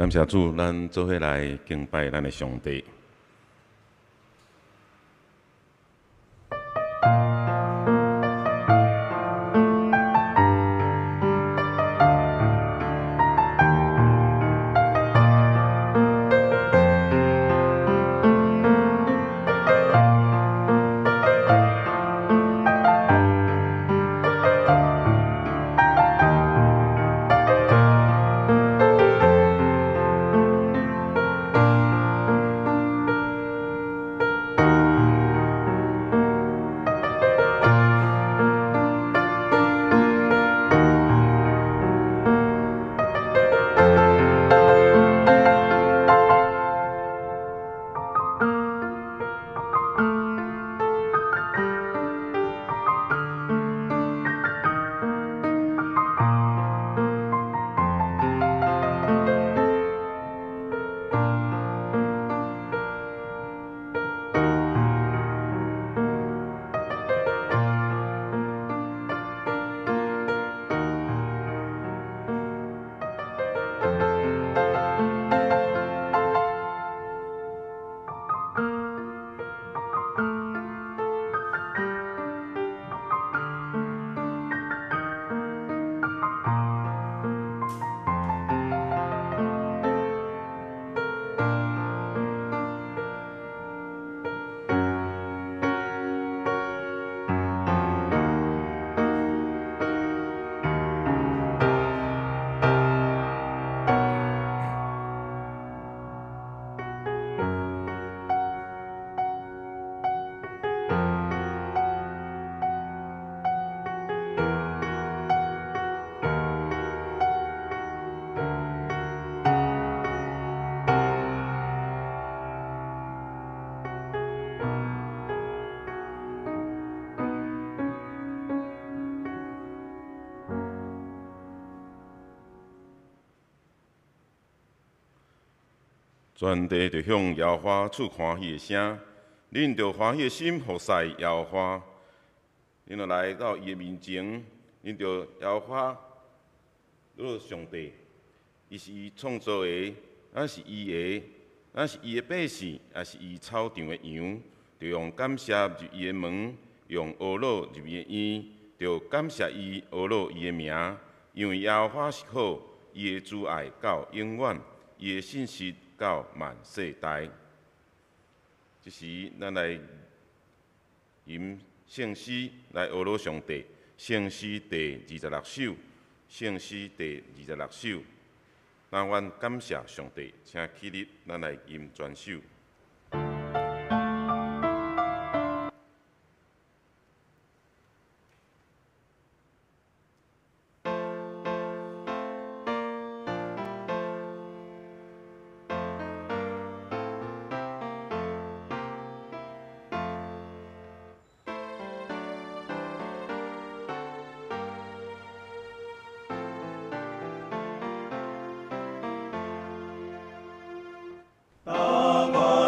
感謝主，咱做伙來敬拜咱的上帝。全地著向耶和華出歡喜的聲，恁著歡喜的心服侍耶和華，恁著來到伊的面前，恁著耶和華，你上帝，伊是伊創造的，咱是伊的，咱是伊的百姓，也是伊草場的羊，著用感謝入伊的門，用呵咾入伊的院，著感謝伊，呵咾伊的名，因為耶和華是好，伊的慈愛到永遠，伊的信實到萬世代。這時，咱來吟聖詩來呵咾上帝。聖詩第26首，聖詩第26首。咱阮感謝上帝，請起立，咱來吟全首。當我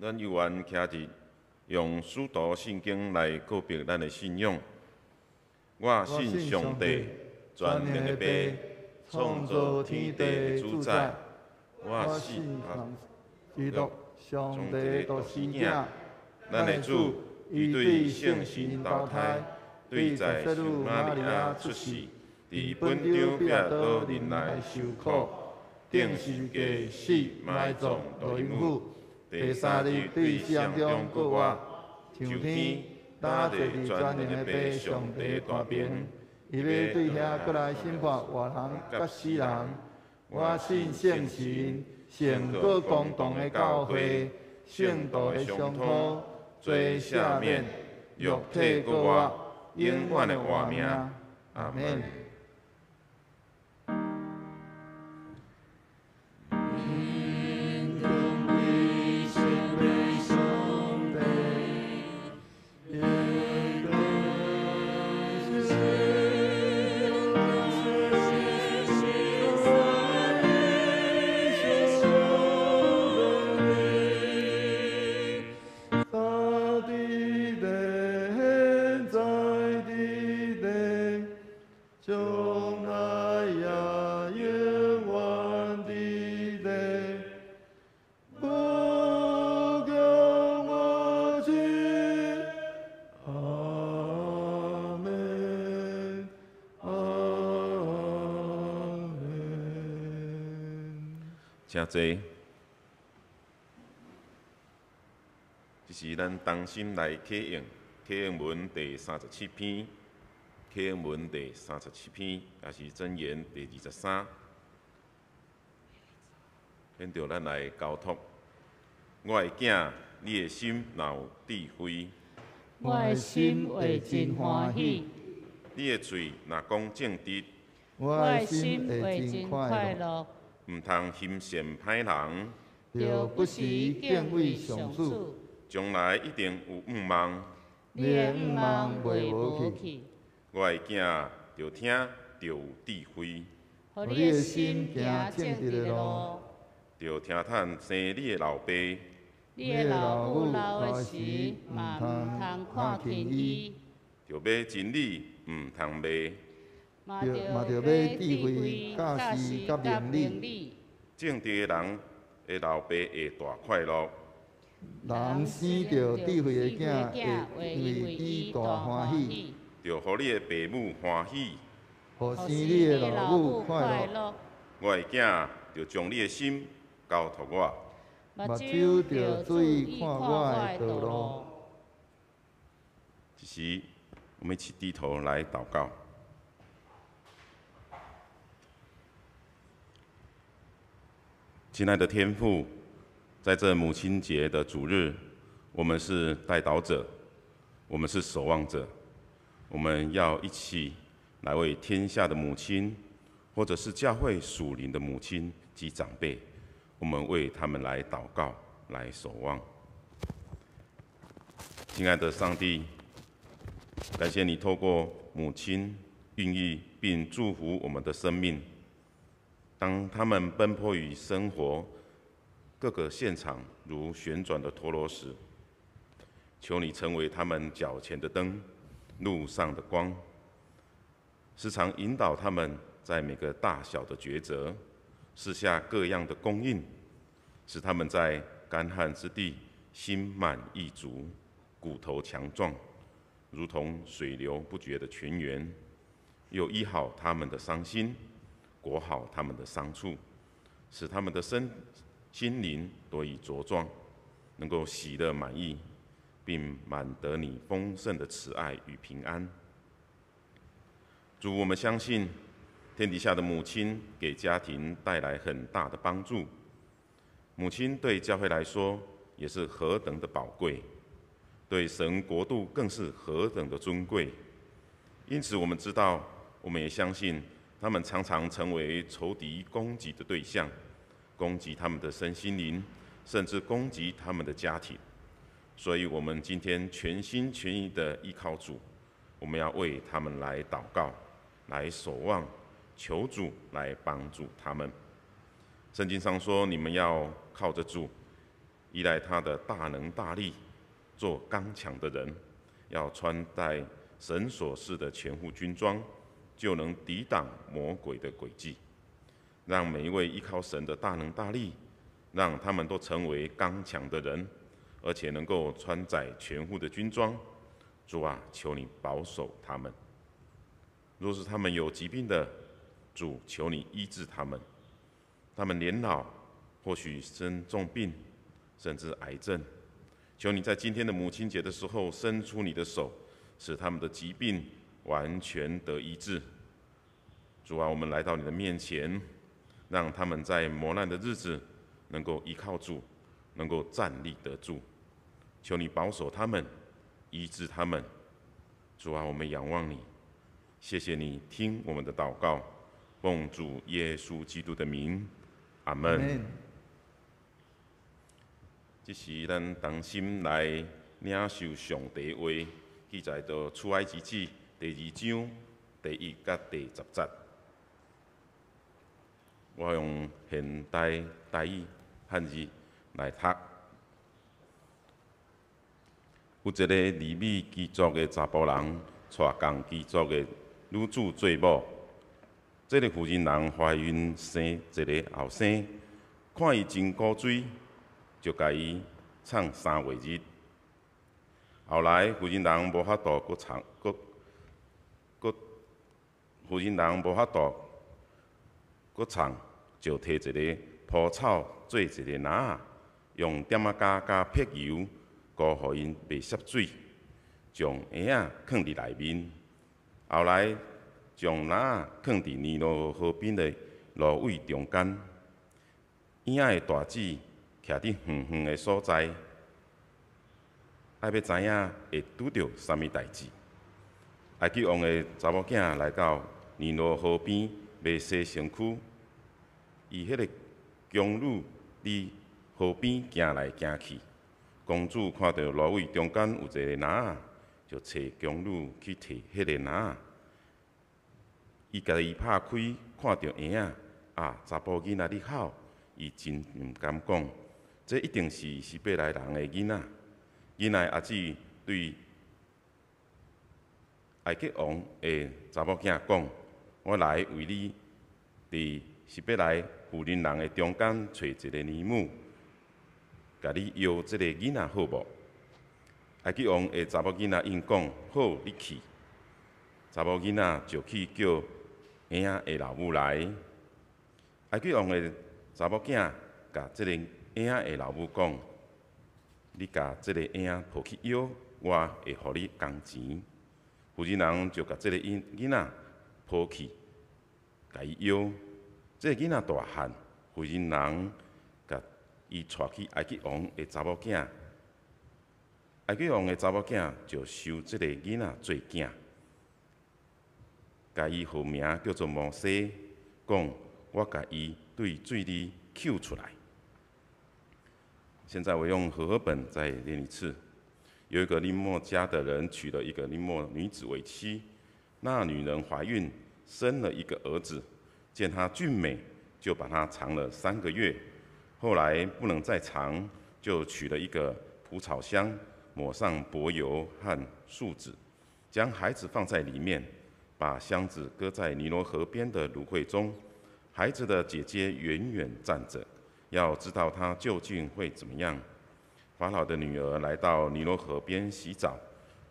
咱有緣徛佇用使徒信經來告白咱的信仰。我信上帝，全能的父，創造天地的主宰。我信基督，上帝獨生囝，咱的主，伊對聖神投胎，對在聖瑪利亞出世，佇本丟彼拉多忍耐受苦，釘十架死埋葬落陰府。第三日對死人中復活，上天，搭坐佇全能的父上帝大爿，伊欲對遐閣來審判活人佮死人。我信聖神，聖閣公同的教會，聖徒的相通，罪赦免，肉體復活，永遠的活命。阿門。請坐。這是咱同心來啟應啟應文第三十七篇，啟應文第三十七篇，也是箴言第23。免著咱來交託，我的囝，你的心若有智慧，我的心會真歡喜；你的喙若講正直，我的心會真快樂。毋通行善歹人，著不時敬畏上主。將來一定有向望。你的向望袂無去。我的囝，著聽，著有智慧。予你的心行正直的路。著聽趁生你的老爸。你的老母老的時，嘛毋通看輕伊。著買真理，毋通賣。嘛著買智慧、教示佮明理。正直的人的老爸會大快樂。人生著智慧的囝，會因為伊大歡喜。著予你的爸母歡喜。予生你的老母快樂。我的囝，著將你的心交託我。目睭著注意看我的道路。這時，我們一起低頭來禱告。親愛的天父，在這母親節的主日，我們是代禱者，我們是守望者，我們要一起來為天下的母親，或者是教會屬靈的母親及長輩，我們為他們來禱告，來守望。親愛的上帝，感謝你透過母親孕育並祝福我們的生命。當他們奔波於生活各個現場，如旋轉的陀螺時，求你成為他們腳前的燈，路上的光，時常引導他們在每個大小的抉擇，賜下各樣的供應，使他們在乾旱之地心滿意足，骨頭強壯，如同水流不絕的泉源，又醫好他們的傷心，裹好他們的傷處，使他們的身心靈得以茁壯，能夠喜樂滿意，並滿得你豐盛的慈愛與平安。主，我們相信天底下的母親給家庭帶來很大的幫助，母親對教會來說也是何等的寶貴，對神國度更是何等的尊貴。因此，我們知道，我們也相信，他們常常成為仇敵攻擊的對象，攻擊他們的身心靈，甚至攻擊他們的家庭。所以，我們今天全心全意的依靠主，我們要為他們來禱告，來守望，求主來幫助他們。聖經上說：你們要靠着主，依賴他的大能大力，做剛強的人，要穿戴神所賜的全副軍裝，就能抵擋魔鬼的詭計。讓每一位依靠神的大能大力，讓他們都成為剛強的人，而且能夠穿戴全副的軍裝。主啊，求你保守他們。若是他們有疾病的，主，求你醫治他們。他們年老，或許生重病，甚至癌症，求你在今天的母親節的時候，伸出你的手，使他們的疾病完全得醫治。主啊，我們來到你的面前，讓他們在磨難的日子能夠依靠主，能夠站立得住。求你保守他們，醫治他們。主啊，我們仰望你，謝謝你聽我們的禱告，奉主耶穌基督的名，阿門。這時，咱同心來領受上帝話，記載佇出埃及記第二章第一佮第十節。我用現代台語漢字來讀。有一个利未支族的查埔人，娶仝支族的女子做某。這个婦人人懷孕生一个後生，看伊真古錐，就共伊藏三月日。後來婦人人無法度閣藏，閣閣婦人人無法度閣藏，就提一个蒲草做一个籃仔，用點仔膠佮柏油糊予𪜶袂澀水，將嬰仔囥佇內面。後來將籃仔囥佇尼羅河邊的蘆葦中間，嬰仔的大姊徛佇遠遠的所在，愛欲知影會拄著啥物代誌。埃及王的查某囝來到尼羅河邊，欲洗身軀，伊彼个宮女佇河邊行來行去，公主看著蘆葦中間有一个籃仔，就揣宮女去提彼个籃仔。伊共伊拍開，看著嬰仔，啊，查埔囡仔咧哭，伊真毋甘講，這一定是希伯來人的囡仔。囡仔的阿姊對埃及王的查某囝講：我來為你佇希伯來婦人人的中間揣一个奶母，共你養這个囡仔好無？埃及王的查某囡仔應講：好，你去。查某囡仔就去叫嬰仔的老母來。埃及王的查某囝共這个嬰仔的老母講：你共這个嬰仔抱去養，我會予你工錢。婦人人就共這个嬰囡仔抱去，共伊養。這个囡仔大漢，婦人人共伊帶去埃及王的查某囝。埃及王的查某囝就收這个囡仔做囝，共伊號名叫做摩西，講我共伊對水裡抾出來。現在我用和合本再念一次。有一個利未家的人娶了一個利未女子為妻，那女人懷孕，生了一個兒子，見他俊美，就把他藏了3個月。後來不能再藏，就取了一個蒲草箱，抹上柏油和樹脂，將孩子放在裡面，把箱子擱在尼羅河邊的蘆薈中。孩子的姐姐遠遠站着，要知道他究竟會怎麼樣。法老的女兒來到尼羅河邊洗澡，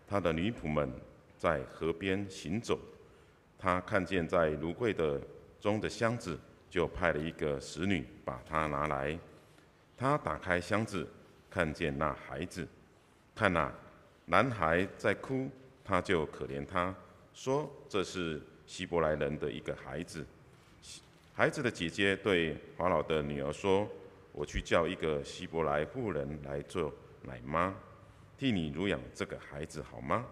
她的女僕們在河邊行走。她看見在蘆薈的中的箱子，就派了一個使女把它拿來。她打開箱子，看見那孩子，看哪，男孩在哭，她就可憐他，說這是希伯來人的一個孩子。孩子的姐姐對法老的女兒說：我去叫一個希伯來婦人來做奶媽，替你乳養這個孩子好嗎？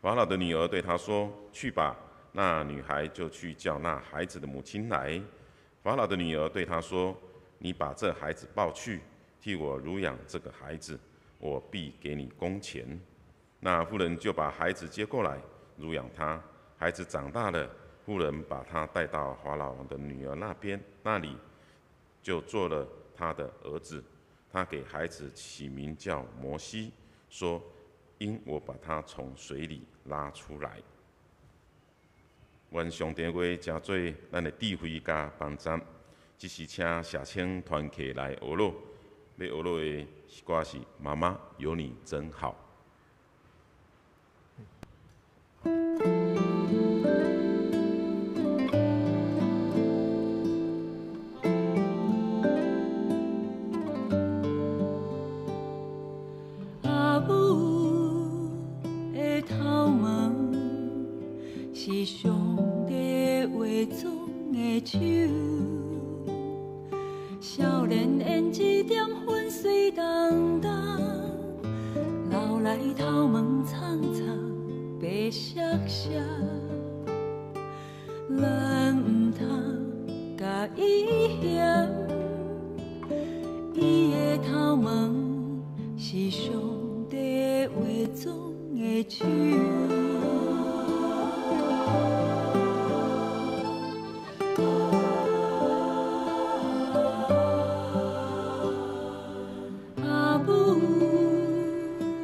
法老的女兒對他說：去吧。那女孩就去叫那孩子的母親來。法老的女兒對他說：你把這孩子抱去，替我乳養這個孩子，我必給你工錢。那婦人就把孩子接過來乳養他。孩子長大了，婦人把他帶到法老王的女兒那邊那裡，就做了他的兒子。他給孩子起名叫摩西，說：因我把他從水裡拉出來。願上帝的話成做咱的智慧佮幫助。這時請社青團契來學樂，欲學樂的歌是《媽媽有你真好》。阿母的頭毛是上帝化妝的手，少年胭脂點粉水澹澹，老來頭毛蒼蒼白雪雪，咱毋通共伊嫌，伊的頭毛是上帝化妝的手。阿母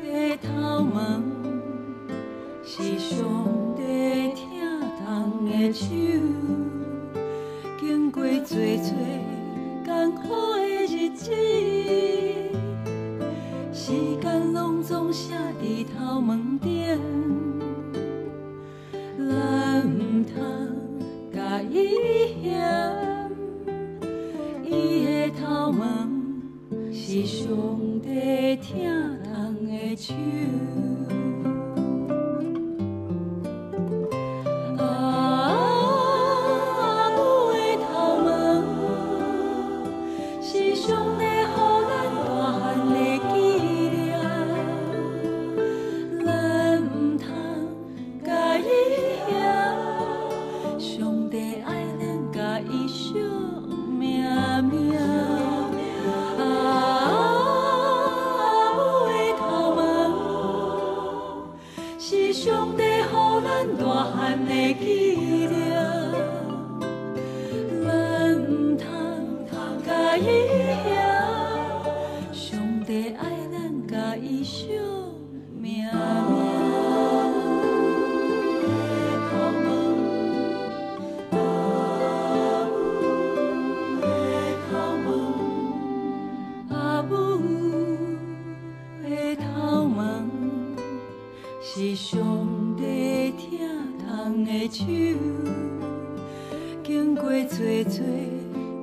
的頭毛是上帝疼痛的手，經過濟濟艱苦的日子，時間攏總寫佇頭毛頂，咱毋通共伊嫌，伊的頭毛是上帝疼痛的手。啊，阿母的頭毛是上帝予咱大漢的紀念，咱毋通共伊嫌，上帝愛咱共伊惜命命。啊，阿母的頭毛是上帝予咱大漢的紀念，咱毋通共伊嫌，上帝愛咱共伊惜命命。阿母的頭毛是上帝疼痛的手，經過濟濟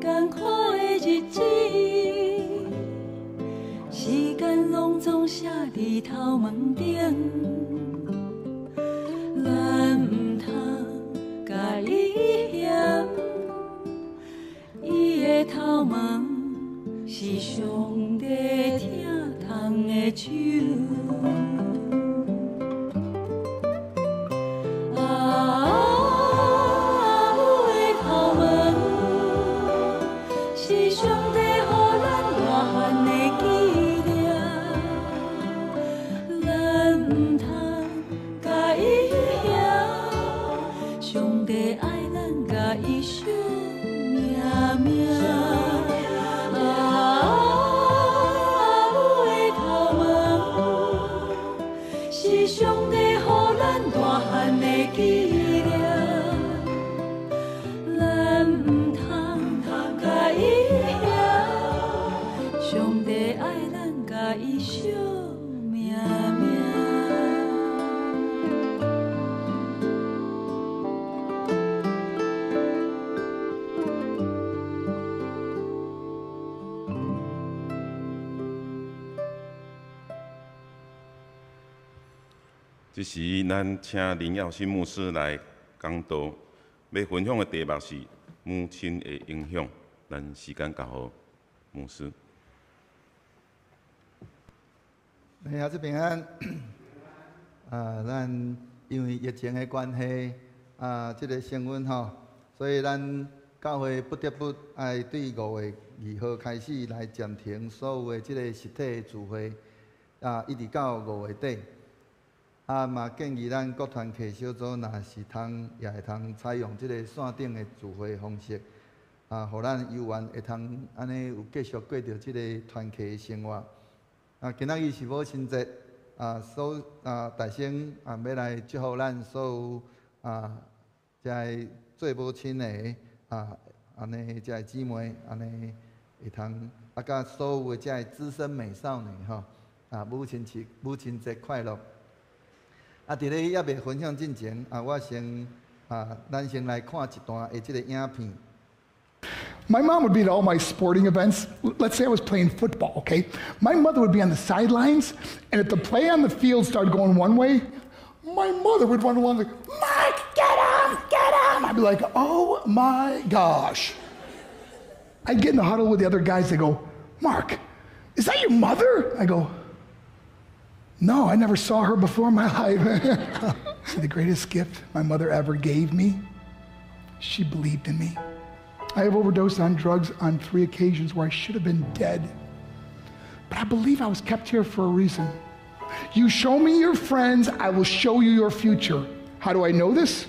艱苦的日子，時間攏總寫佇頭毛頂，咱毋通共伊嫌，伊的頭毛是上帝疼痛的手。啊，阿母的頭毛是上帝予咱大漢的紀念，咱毋通共伊嫌，上帝愛咱共伊惜命命。啊，阿母的頭毛是上帝予咱大漢的紀念，咱毋通共伊嫌，上帝愛咱共伊惜命命。這時，咱請林耀新牧師來講道，欲分享的題目是母親的影響。咱時間交予牧師。兄姊平安。啊，咱因為疫情的關係，啊，這個升溫吼，所以咱教會不得不愛對5月2號開始來暫停所有的這個實體的聚會，啊，一直到5月底。啊，嘛建議咱各團契小組，若是通，也會通採用這個線頂的聚會方式。啊，予咱有緣會通按呢有繼續過著這个團契的生活。啊，今仔日是母親節，啊，所啊大聲啊欲來祝福咱所有啊，遮个做母親的啊，按呢遮个姊妹，按呢會通啊，佮所有的遮个資深美少女吼，啊，母親節母親節快樂！啊，佇咧猶未分享進前，啊，我先啊，咱先來看一段的這个影片。 My mom would be at all my sporting events. Let's say I was playing football, okay? My mother would be on the sidelines, and if the play on the field started going one way, my mother would run along like, "Mark, get him, get him." I'd be like, "Oh my gosh." I'd get in the huddle with the other guys. They go, "Mark, is that your mother?" I go, "No, I never saw her before in my life." See, the greatest gift my mother ever gave me, she believed in me. I have overdosed on drugs on three occasions where I should have been dead. But I believe I was kept here for a reason. You show me your friends, I will show you your future. How do I know this?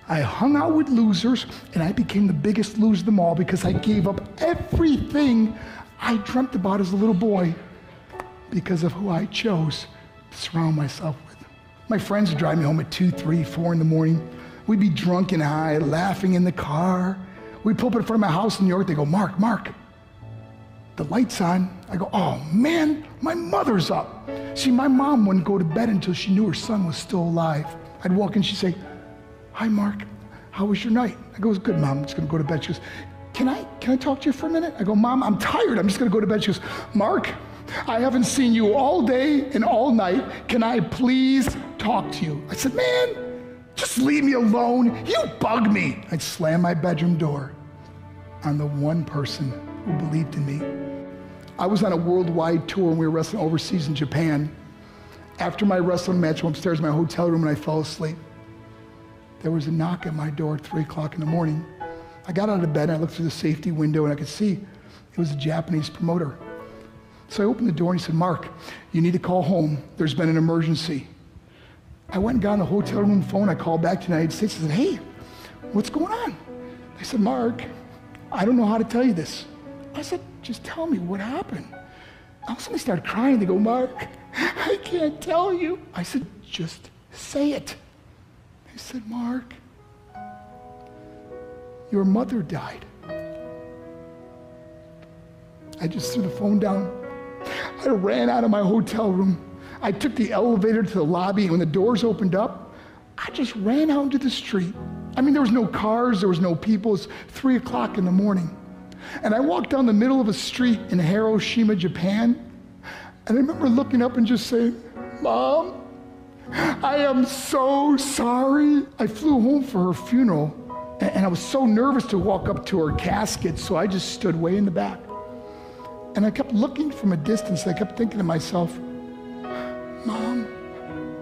I hung out with losers and I became the biggest loser of them all because I gave up everything I dreamt about as a little boy because of who I chose to surround myself with. My friends would drive me home at 2, 3, 4 in the morning. We'd be drunk and high, laughing in the car. We'd pull up in front of my house in New York. They go, "Mark, Mark, the light's on." I go, "Oh man, my mother's up." See, my mom wouldn't go to bed until she knew her son was still alive. I'd walk in, she'd say, "Hi, Mark, how was your night?" I go, "It's good, Mom. I'm just gonna go to bed." She goes, Can I talk to you for a minute?" I go, "Mom, I'm tired. I'm just gonna go to bed." She goes, "Mark, I haven't seen you all day and all night. Can I please talk to you?" I said, "Man, just leave me alone. You bug me." I'd slam my bedroom door on the one person who believed in me. I was on a worldwide tour and we were wrestling overseas in Japan. After my wrestling match, I went upstairs to my hotel room and I fell asleep. There was a knock at my door at 3 o'clock in the morning. I got out of bed and I looked through the safety window and I could see it was a Japanese promoter. So I opened the door and he said, "Mark, you need to call home. There's been an emergency." I went and got on the hotel room phone. I called back to the United States. I said, "Hey, what's going on?" They said, "Mark, I don't know how to tell you this." I said, "Just tell me what happened." All of a sudden they started crying. They go, "Mark, I can't tell you." I said, "Just say it." They said, "Mark, your mother died." I just threw the phone down. I ran out of my hotel room. I took the elevator to the lobby, and when the doors opened up, I just ran out into the street. I mean, there was no cars, there was no people. It was 3 o'clock in the morning. And I walked down the middle of a street in Hiroshima, Japan, and I remember looking up and just saying, "Mom, I am so sorry." I flew home for her funeral, and I was so nervous to walk up to her casket, so I just stood way in the back. And I kept looking from a distance. I kept thinking to myself, "Mom,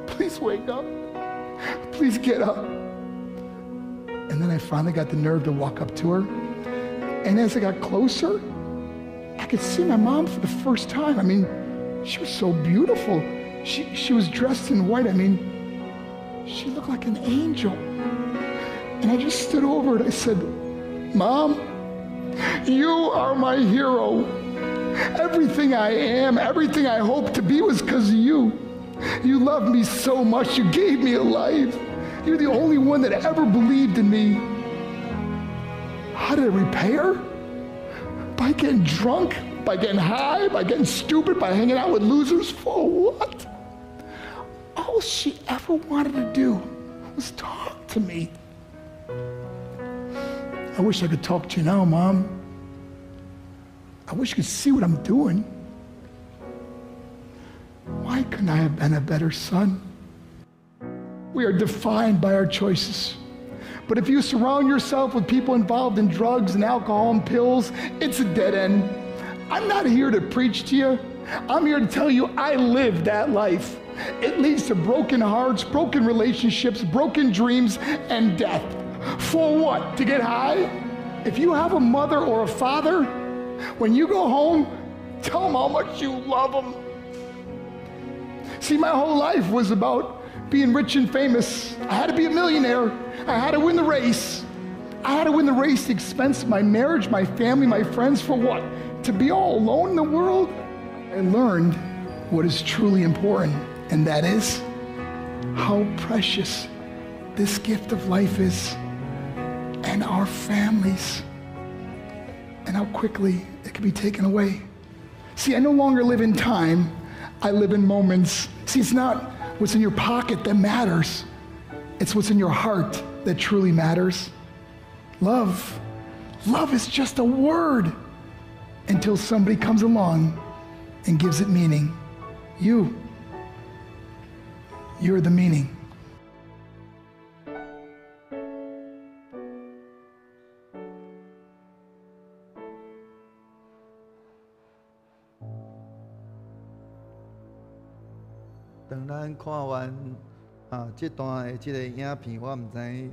please wake up. Please get up." And then I finally got the nerve to walk up to her. And as I got closer, I could see my mom for the first time. I mean, she was so beautiful. She was dressed in white. I mean, she looked like an angel. And I just stood over and I said, "Mom, you are my hero. Everything I am, everything I hope to be was because of you. You loved me so much. You gave me a life. You're the only one that ever believed in me." How did I repay her? By getting drunk, by getting high, by getting stupid, by hanging out with losers? For what? All she ever wanted to do was talk to me. I wish I could talk to you now, Mom. I wish you could see what I'm doing. Why couldn't I have been a better son? We are defined by our choices. But if you surround yourself with people involved in drugs and alcohol and pills, it's a dead end. I'm not here to preach to you. I'm here to tell you I lived that life. It leads to broken hearts, broken relationships, broken dreams, and death. For what? To get high? If you have a mother or a father, when you go home, tell them how much you love them. See, my whole life was about being rich and famous. I had to be a millionaire. I had to win the race. I I had to win the race at the expense of my marriage, my family, my friends, for what? To be all alone in the world? I learned what is truly important, and that is how precious this gift of life is and our families, and how quickly it can be taken away. See, I no longer live in time, I live in moments. See, it's not what's in your pocket that matters, it's what's in your heart that truly matters. Love. Love is just a word until somebody comes along and gives it meaning. You. You're the meaning. 當咱看完這段的這个影片，我毋知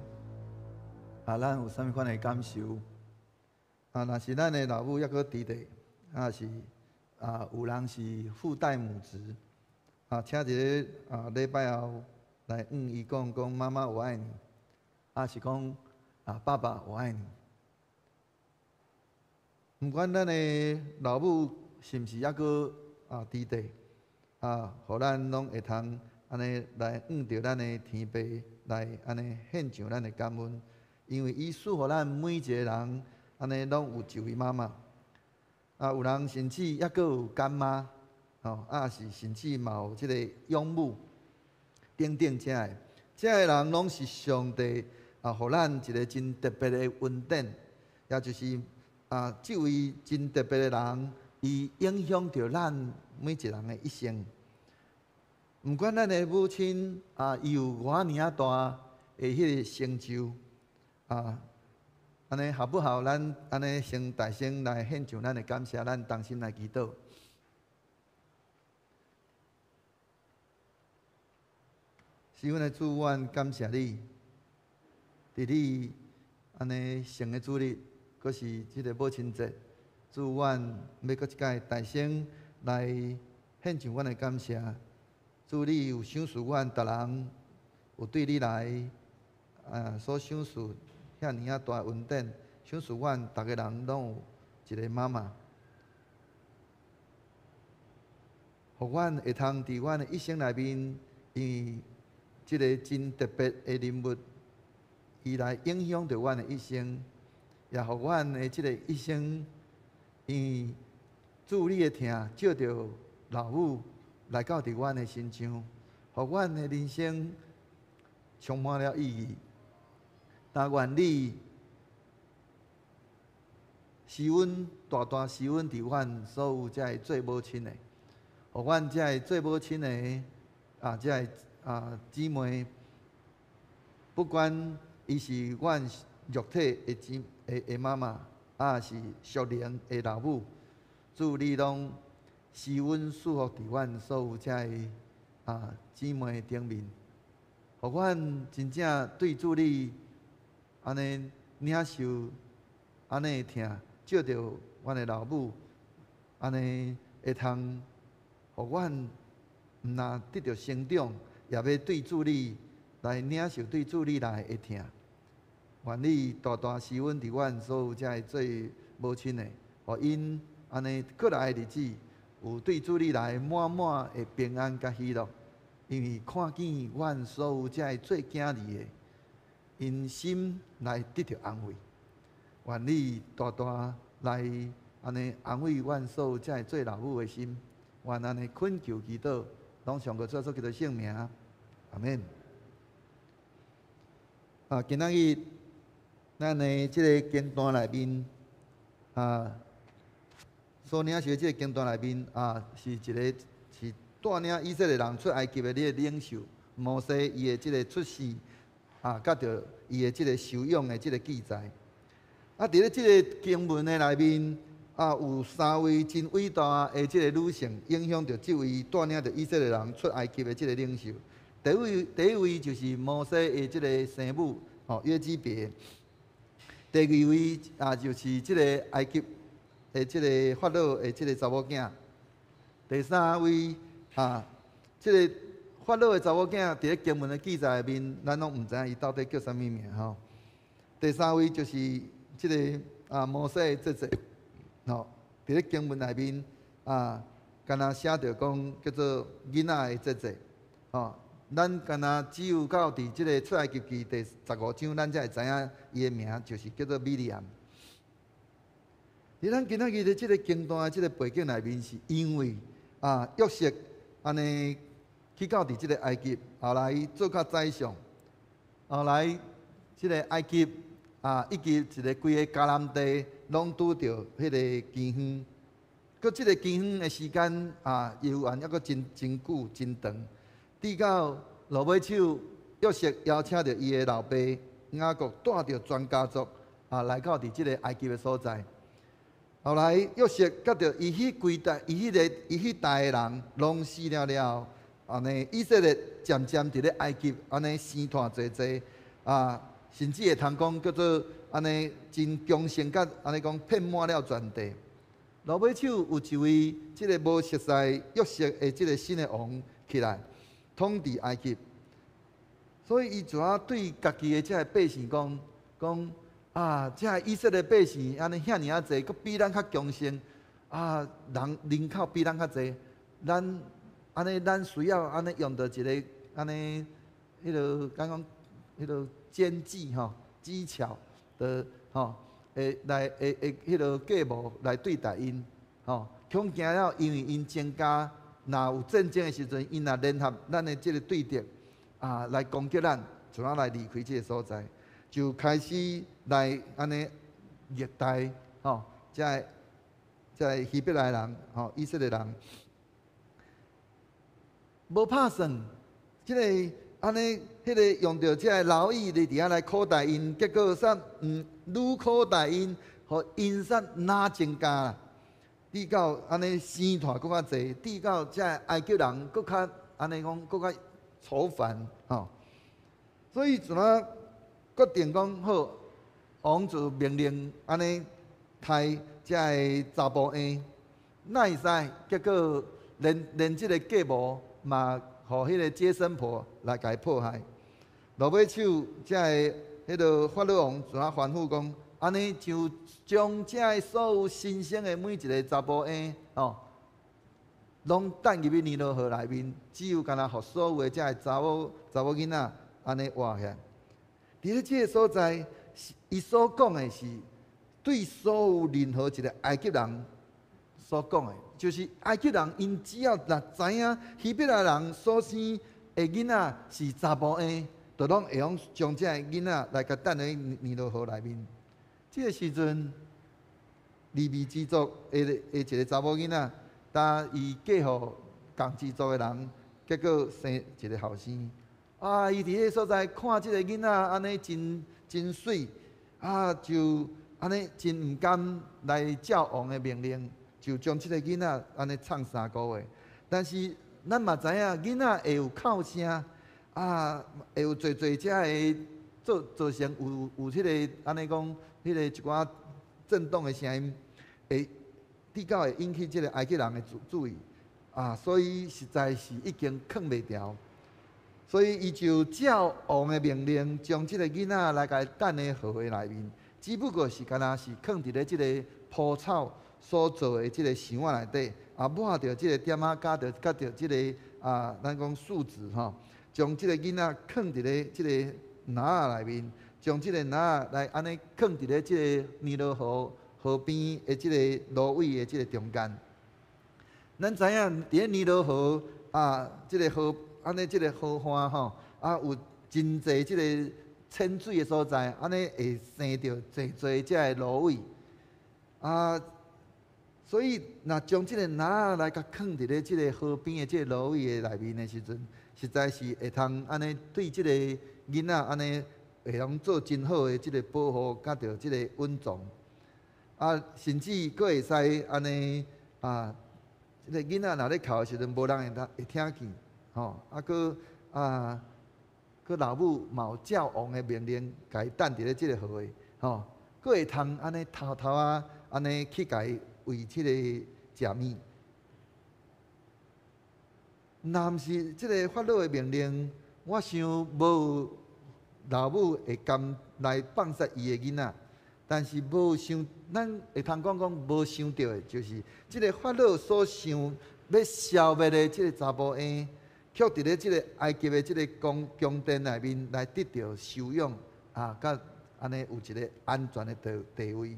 咱有啥物款的感受。若是咱的老母猶閣佇咧，是有人是父代母職，請一个禮拜後來向伊講講媽媽我愛你，是講爸爸我愛你。毋管咱的老母是毋是猶閣佇咧。予咱攏會通按呢來向著咱的天父來按呢獻上咱的感恩，因為伊賜予咱每一個人按呢攏有一位媽媽。有人甚至猶閣有乾媽，是甚至嘛有這個養母等等這个，這个人攏是上帝予咱一個真特別的恩典，也就是這位真特別的人，伊影響著咱每一人的一生。毋管咱的母親伊有偌爾仔大的彼個成就，按呢好不好？咱按呢先大聲來獻上咱的感謝，咱同心來祈禱。是阮的主，阮感謝你，佇你按呢聖的主日，閣是這个母親節，主，阮欲閣一擺大聲來獻上阮的感謝。主，你有賞賜阮，逐人有對你來所賞賜遐爾仔大恩典，賞賜阮逐个人攏有一个媽媽，予阮會通佇阮的一生內面，因為這个真特別的人物，伊來影響著阮的一生，也予阮的這个一生，因為主你的疼，借著老母來到佇阮的身上，予阮的人生充滿了意義。但願你施恩大大施恩佇阮所有這个做母親的，予阮這个做母親的這个姊妹，不管伊是阮肉體的姊的的媽媽，是屬靈的老母，主你攏施恩賜福佇阮所有這个姊妹頂面，予阮真正對主你按呢領受，按呢疼，借著阮的老母，按呢會通予阮毋若得著成長，也欲對主你來領受對主你來的疼。願你大大施恩佇阮所有這个做母親的，予𪜶按呢過來的日子，有對主你來滿滿的平安佮喜樂，因為看見阮所有這个做囝兒的，𪜶心來得著安慰。願你大大來按呢安慰阮所有這个做老母的心。願按呢懇求祈禱，攏上過主耶穌基督聖名，阿們。今仔日咱的這个經段內面，所領受的這个經段內面，是一个是帶領以色列人出埃及的這个領袖摩西，伊的這个出世，佮著伊的這个收養的這个記載。佇咧這个經文的內面，有三位真偉大的這个女性，影響著這位帶領著以色列人出埃及的這个領袖。第一位就是摩西的這个生母，約基別。第二位就是這个埃及的這个法老的這个查某囝。第三位這个法老的查某囝，佇咧經文的記載內面，咱攏毋知影伊到底叫啥物名吼。第三位就是這个啊摩西的姐姐，吼，佇咧經文內面啊，敢若寫著講叫做囡仔的姐姐，吼，咱敢若只有到佇這个出埃及記第15章，咱才會知影伊的名就是叫做米利暗。佇咱今仔日的這个經段的這个背景內面，是因為啊約瑟按呢去到佇這个埃及，後來做到宰相，後來這个埃及啊以及一个規个迦南地，攏拄著彼个饑荒。閣這个饑荒的時間啊，猶原猶閣真真久真長，直到落尾手約瑟邀請著伊的老爸雅各帶著全家族啊來到佇這个埃及的所在。後來約瑟佮著伊彼規代、伊彼个、伊彼代的人攏死了了後，按呢以色列漸漸佇咧埃及按呢生湠濟濟啊，甚至會通講叫做按呢真強盛，佮按呢講遍滿了全地。落尾手有一位這个無熟似約瑟的這个新的王起來統治埃及，所以伊就啊對家己的這个百姓講講。啊！這个以色列百姓按呢遐爾仔濟，閣比咱較強盛，啊，人人口比咱較濟，咱按呢，咱需要按呢用著一个按呢，彼个敢講，彼个奸計吼，技巧的吼，會來會會彼个計謀來對待𪜶吼，恐驚了，因為𪜶增加，若有戰爭的時陣，𪜶若聯合咱的這个對敵啊，來攻擊咱，就怎來離開這个所在。就開始來按呢虐待吼，這个這个希伯來人吼，以色列人無拍算，這个按呢，彼个用著這个勞役佇遐來苦待𪜶，結果煞愈苦待𪜶，予𪜶煞若增加啦，直到按呢生湠閣較濟，直到這个埃及人閣較按呢講閣較愁煩吼，所以怎啊？決定講好，王就命令按呢刣這个查埔嬰，哪會使？結果連連這个計謀嘛，予彼个接生婆來共伊迫害。落尾手，這个彼个法老王怎啊吩咐講，按呢就將這个所有新生的每一个查埔嬰吼，攏擲入去尼羅河內面，只有干焦予所有的這个查某查某囡仔按呢活起來。佇咧這个所在，伊所講的是對所有任何一个埃及人所講的，就是埃及人𪜶只要若知影希伯來人所生的囡仔是查埔嬰，就攏會用將這个囡仔來共擲佇尼羅河內面。這个時陣，利未支族的的一个查某囡仔，當伊嫁予仝支族的人，結果生一个後生。啊！伊佇彼个所在看這个囡仔按呢真真媠，啊，就按呢真毋甘來照王的命令，就將這个囡仔按呢藏3個月。但是咱嘛知影，囡仔會有哭聲，啊，會有濟濟遮个做造成有有彼个按呢講，彼个一寡震動的聲音，會比較會引起這个埃及人的注注意，啊，所以實在是已經囥袂牢。所以伊就照王的命令，將這个囡仔來共伊擲佇河的內面，只不過是敢若是囥佇咧這个蒲草所做的這个箱仔內底，啊，抹著這个點仔，佮著佮著這个啊，咱講樹脂吼，將這个囡仔囥佇咧這个籃仔內面，將這个籃仔來按呢囥佇咧這个尼羅河河邊的這个蘆葦的這个中間。咱知影佇咧尼羅河啊，這个河。按呢，這个河岸吼，啊有真濟這个淺水的所在，按呢會生著濟濟這个蘆葦。啊，所以若將這个籃仔來共囥佇咧這个河邊的這个蘆葦的內面的時陣，實在是會通按呢對這个囡仔按呢會通做真好的這个保護，佮著這个隱藏。啊，甚至閣會使按呢啊，這个囡仔若咧哭的時陣，無人會通會聽見。吼，啊，閣啊，閣老母嘛有照王的命令，共伊擲佇咧這个河的，吼，閣會通按呢偷偷仔按呢去共伊餵這个食物。若毋是這个法老的命令，我想無老母會甘來放殺伊的囡仔，但是無想，咱會通講講無想著的，就是這个法老所想欲消滅的這个查埔嬰，卻佇咧這个埃及的這个宮宮殿內面來得著收養啊，佮按呢有一个安全的地地位。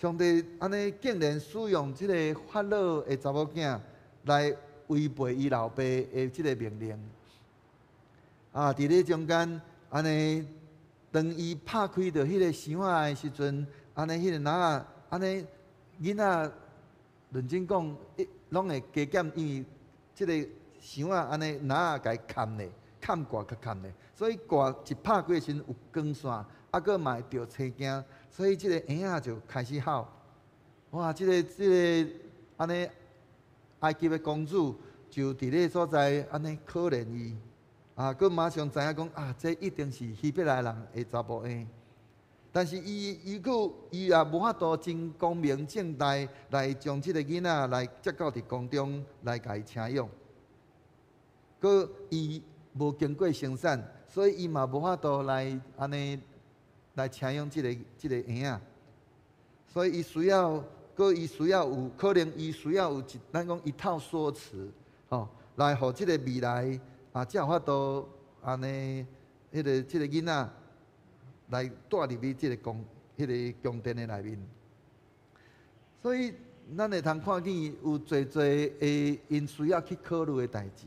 上帝按呢竟然使用這个法老的查某囝來違背伊老爸的這个命令。啊！佇咧中間，按呢，當伊拍開著彼个箱仔的時陣，按呢，彼个籃仔，按呢，囡仔認真講，攏會加減，因為這个箱仔按呢籃仔共伊崁咧，崁蓋較崁咧，所以蓋一拍開的時陣有光線，啊，閣嘛會著青驚，所以這个嬰仔就開始哭。哇！這个這个按呢，埃及的公主就佇咧所在按呢可憐伊。啊！閣馬上知影講啊，這一定是希伯來人的查埔嬰。但是伊伊閣伊也無法度真光明正大來將這个囡仔來接到佇宮中來共伊請養。閣伊無經過生產，所以伊嘛無法度來按呢來請養這个這个嬰仔。所以伊需要，閣伊需要有可能，伊需要有一咱講一套說辭，吼，來予這个未來。啊，才有法度按呢，彼个這个囡仔來帶入去這个宮、彼个宮殿的內面。所以，咱會通看見有濟濟的𪜶需要去考慮的代誌。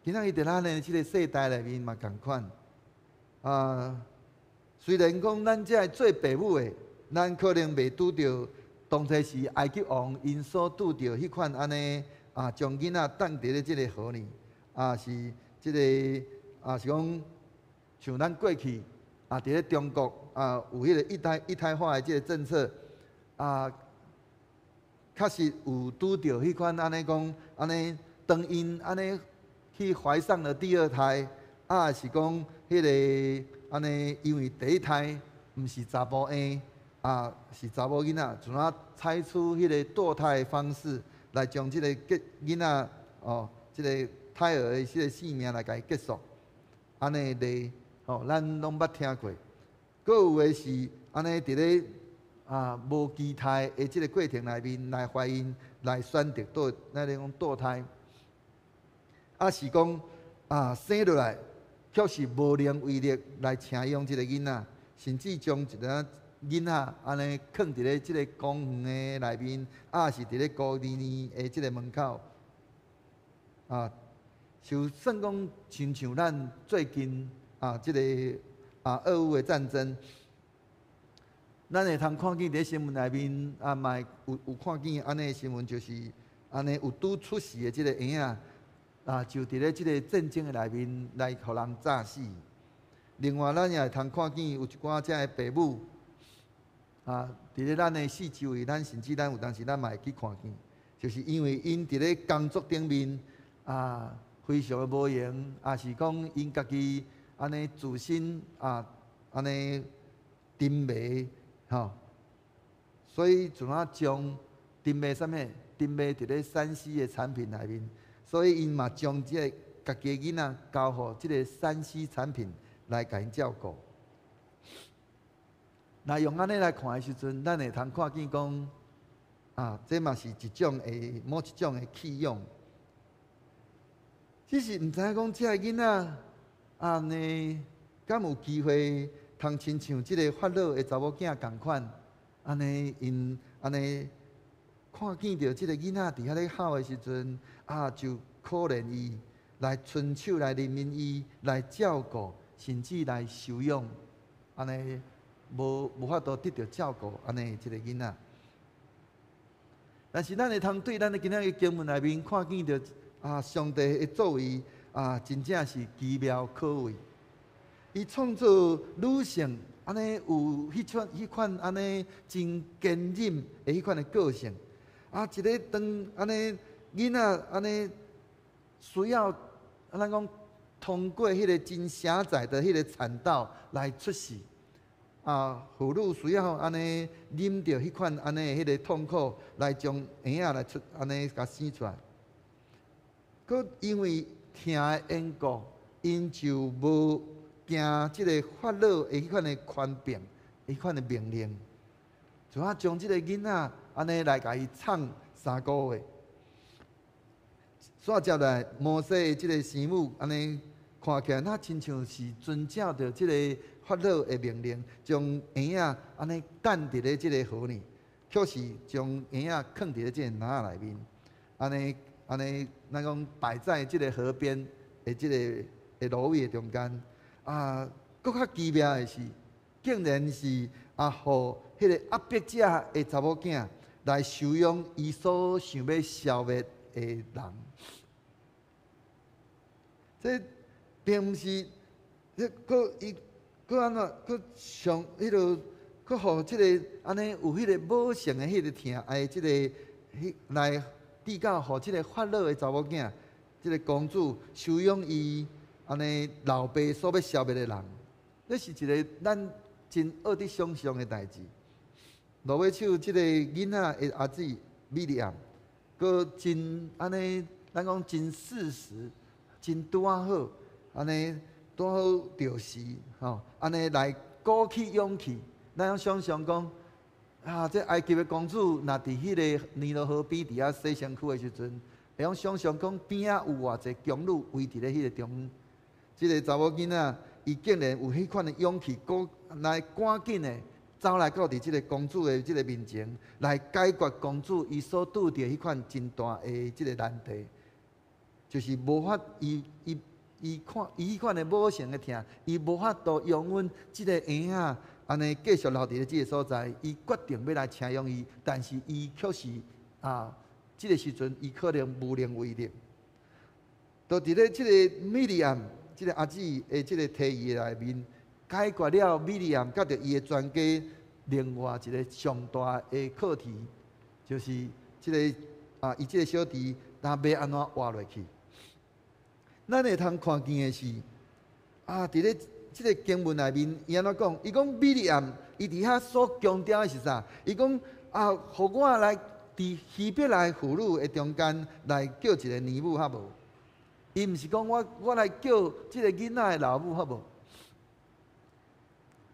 今仔日佇咱的這个世代內面嘛仝款。啊，雖然講咱這个做爸母的，咱可能袂拄著當初時埃及王𪜶所拄著彼款按呢啊，將囡仔擲佇咧這个河裡。啊，是這个，啊是講，像咱過去啊，佇咧中國啊，有彼个一胎一胎化的這个政策，啊，確實有拄著彼款按呢講，按呢當𪜶按呢去懷上了第二胎，啊是講彼个按呢，因為第一胎毋是查埔嬰，啊是查某囡仔，就按採取彼个墮胎的方式來將這个結囡仔哦，這个胎兒的這个性命來共伊結束，按呢例吼，咱攏捌聽過。閣有的是按呢佇咧啊無畸胎的這个過程內面來懷孕，來選擇墮，咱咧講墮胎，啊是講啊生落來卻是無能為力來請養這个囡仔，甚至將一个囡仔按呢囥佇咧這个公園的內面，啊是佇咧孤兒院的這个門口，啊。就算講，親像咱最近啊，這个啊，俄烏的戰爭，咱會通看見佇新聞內面啊，嘛有有看見按呢的新聞，就是按呢有拄出世的這个嬰仔啊，就佇咧這个戰爭的內面來予人炸死。另外，咱也會通看見有一寡遮的爸母啊，佇咧咱的四周圍，咱甚至咱有當時咱嘛會去看見，就是因為𪜶佇咧工作頂面啊，非常的無閒，抑是講𪜶家己按呢自身啊，按呢沉迷吼，所以就按將沉迷啥物？沉迷佇咧3C 的產品內面，所以𪜶嘛將這个家己的囡仔交予這个3C 產品來共𪜶照顧。若用按呢來看的時陣，咱會通看見講啊，這嘛是一種的某一種的棄養。只是毋知影講，這个囡仔按呢，敢有機會通親像這个法老的查某囝仝款，按呢𪜶按呢看見著這个囡仔佇遐咧哭的時陣，啊，就可憐伊，來伸手來憐憫伊，來照顧，甚至來收養，按呢無無法度得著照顧，按呢這个囡仔。但是咱會通對咱的今仔日經文內面看見著。啊！上帝的作為啊，真正是奇妙可畏。伊創造女性，按呢有彼款彼款按呢真堅忍的彼款的個性。啊，一个當按呢囡仔按呢需要，咱講通過彼个真狹窄的彼个產道來出世。啊，婦女需要按呢忍著彼款按呢彼个痛苦，來將嬰仔來出按呢共生出來。閣因為疼的緣故，𪜶就無行這个法老的彼款的權柄，彼款的命令，就啊將這个囡仔按呢來共伊藏3个月。煞接來摩西的這个生母按呢看起來，若親像是遵照著這个法老的命令，將嬰仔按呢擲佇咧這个河裡，卻是將嬰仔囥佇咧這个籃仔內面，按呢按呢，咱講擺在這个河邊的這个的蘆葦的中間。啊，閣較奇妙的是，竟然是啊，予彼个壓迫者的查某囝來收養伊所想欲消滅的人。這並毋是，彼閣伊閣按怎，閣上彼落，閣予這个按呢有彼个母性的彼个疼愛，這个彼來比較予這个法老的查某囝，這个公主收養伊按呢老爸所欲消滅的人，這是一个咱真惡得想象的代誌。落尾手這个囡仔的阿姊米利暗，閣真按呢，咱講真適時。真拄仔好，按呢拄好著時吼，按呢來鼓起勇氣，咱攏想象講，啊，這埃及的公主若佇彼个尼羅河邊佇遐洗身軀的時陣，會用想象講邊仔有偌濟宮女圍佇咧彼個中，這个查某囡仔，伊竟然有彼款的勇氣，閣來趕緊的走來到佇這个公主的這个面前，來解決公主伊所拄著彼款真大的這个難題。就是無法，伊伊伊看伊彼款的母性的疼，伊無法度容忍這个嬰仔按呢繼續留佇咧這个所在，伊決定欲來請養伊，但是伊卻是啊，這个時陣伊可能無能為力。就佇咧這个米利暗，這个阿姊的這个提議內面，解決了米利暗佮著伊的全家另外一个上大的課題，就是這个啊，伊這个小弟，若欲按怎活落去？咱會通看見的是，啊，佇咧這个經文內面，伊按怎講？伊講米利暗，伊佇遐所強調的是啥？伊講啊，予我來佇希伯來婦女的中間來叫一个奶母好無？伊毋是講我來叫這个囡仔的老母好無？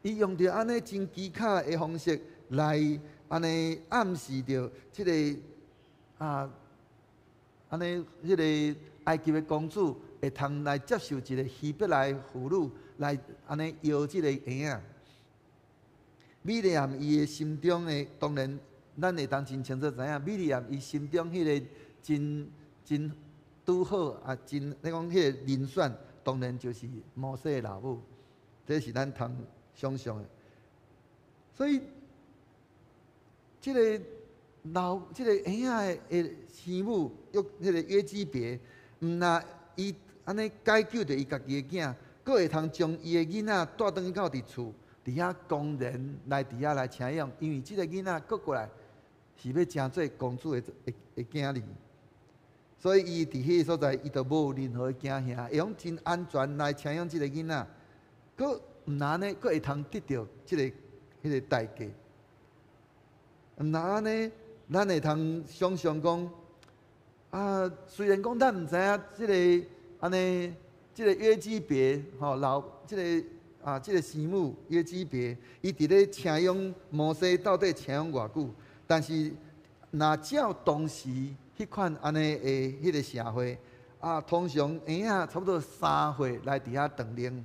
伊用著按呢真機巧的方式來按呢暗示著這个啊，按呢彼个埃及的公主會通來接受一个希伯來婦女來按呢搖這个嬰仔。米利暗伊的心中的，當然咱會當真清楚知影，米利暗伊心中彼个真真拄好啊，真你講彼个人選，當然就是摩西的老母，這是咱通想象的。所以，這个老這个嬰仔的生母約彼个約基別，毋若伊按呢解救著伊家己的囝，閣會通將伊的囡仔帶轉去到佇厝，佇遐公然來佇遐來請養，因為這个囡仔閣過來是欲成做公主的的的囝兒，所以伊佇彼个所在，伊就無任何驚嚇，會用真安全來請養這个囡仔，閣毋若按呢，閣會通得著這个彼个代價。毋若按呢，咱會通想象講，啊，雖然講咱毋知影這个按呢，這个約基別吼老這个啊，這个生母約基別，伊佇咧請養摩西到底請養偌久？但是若照當時彼款按呢的彼个社會，啊，通常嬰仔差不多3歲來佇遐斷奶，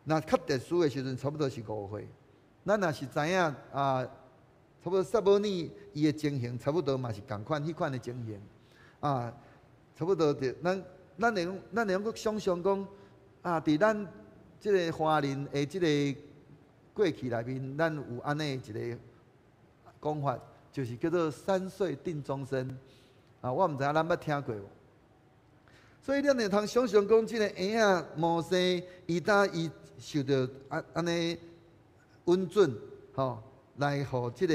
若較特殊的時陣，差不多是5歲。咱若是知影啊，差不多撒母耳伊的情形，差不多嘛是仝款彼款的情形，啊，差不多就咱咱會用咱會用閣想象講，啊，佇咱這个華人的這个過去內面，咱有按呢一个講法，就是叫做三歲定終身。啊，我毋知影咱捌聽過無？所以咱會通想象講，這个嬰仔摩西，伊當伊受著按按呢允准，吼，來予這个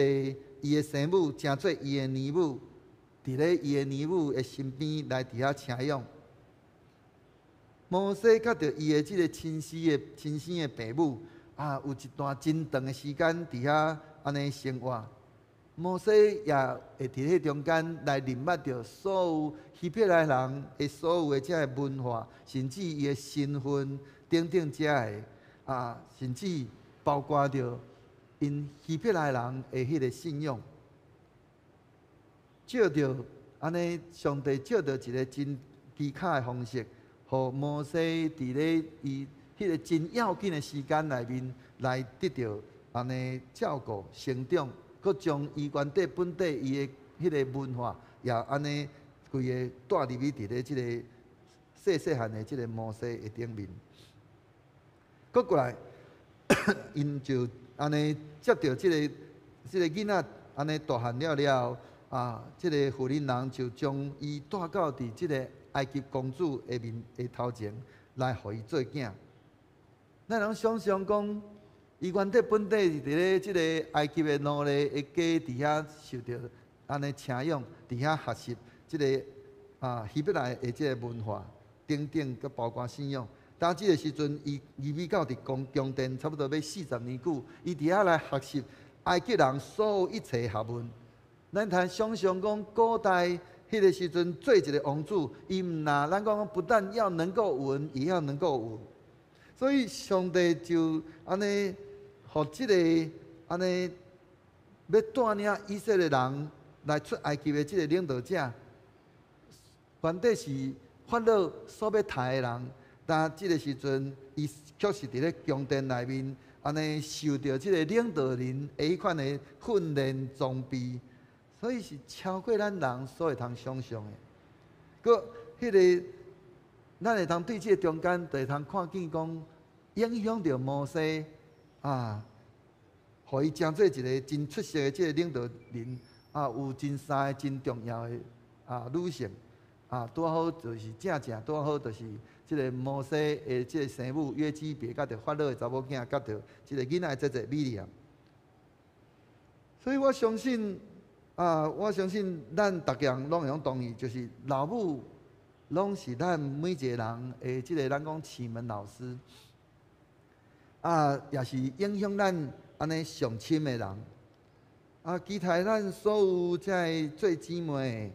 伊的生母成做伊的奶母，佇咧伊的奶母的身邊來佇遐請養。摩西佮著伊的這个親生的親生的爸母啊，有一段真長的時間佇遐按呢生活。摩西也會佇彼中間來認捌著所有希伯來人的所有的這个文化，甚至伊的身份等等這个。啊，甚至包括著𪜶希伯來人的彼个信仰，借著按呢，上帝借著一个真奇巧的方式，予摩西佇咧伊彼个真要緊的時間內面來得著按呢照顧成長，閣將伊原底本底伊的彼个文化也按呢規个帶入去佇咧這個細細漢的這個摩西的頂面。閣過來，𪜶就按呢接著這個囡仔按呢大漢了了後，啊，這個婦人人就將伊帶到佇這個埃及公主的面的頭前來，予伊做囝。咱通想象講，伊原底本底是佇咧這個埃及的奴隸的家佇遐受著按呢請養，佇遐學習這個希伯來的這個文化等等，閣包括信仰。當這個時陣，伊入去到佇宮宮殿，差不多欲40年久，伊佇遐來學習埃及人所有一切學問。咱通想象講，古代彼個時陣做一個王子，伊毋若咱講不但要能夠文，也要能夠武。所以上帝就按呢，予這個按呢，欲帶領以色列人來出埃及的這個領導者，原底是法老所欲刣的人。但這個時陣，伊卻是佇咧宮殿內面，按呢受著這個領導人的彼款的訓練裝備，所以是超過咱人所會通想象的。閣彼個，咱會通對這個中間，就會通看見講，影響著摩西啊，予伊成做一個真出色的這個領導人啊，有真三个真重要的女性啊，拄好就是正正拄好就是這個摩西的這個生母約基別，佮著法老的查某囝，佮著這個囡仔的姐姐米利暗。所以我相信啊，我相信咱逐家人攏會用同意，就是老母攏是咱每一個人的這個咱講啟蒙老師，啊，也是影響咱按呢上深的人。啊，期待咱所有這个做姊妹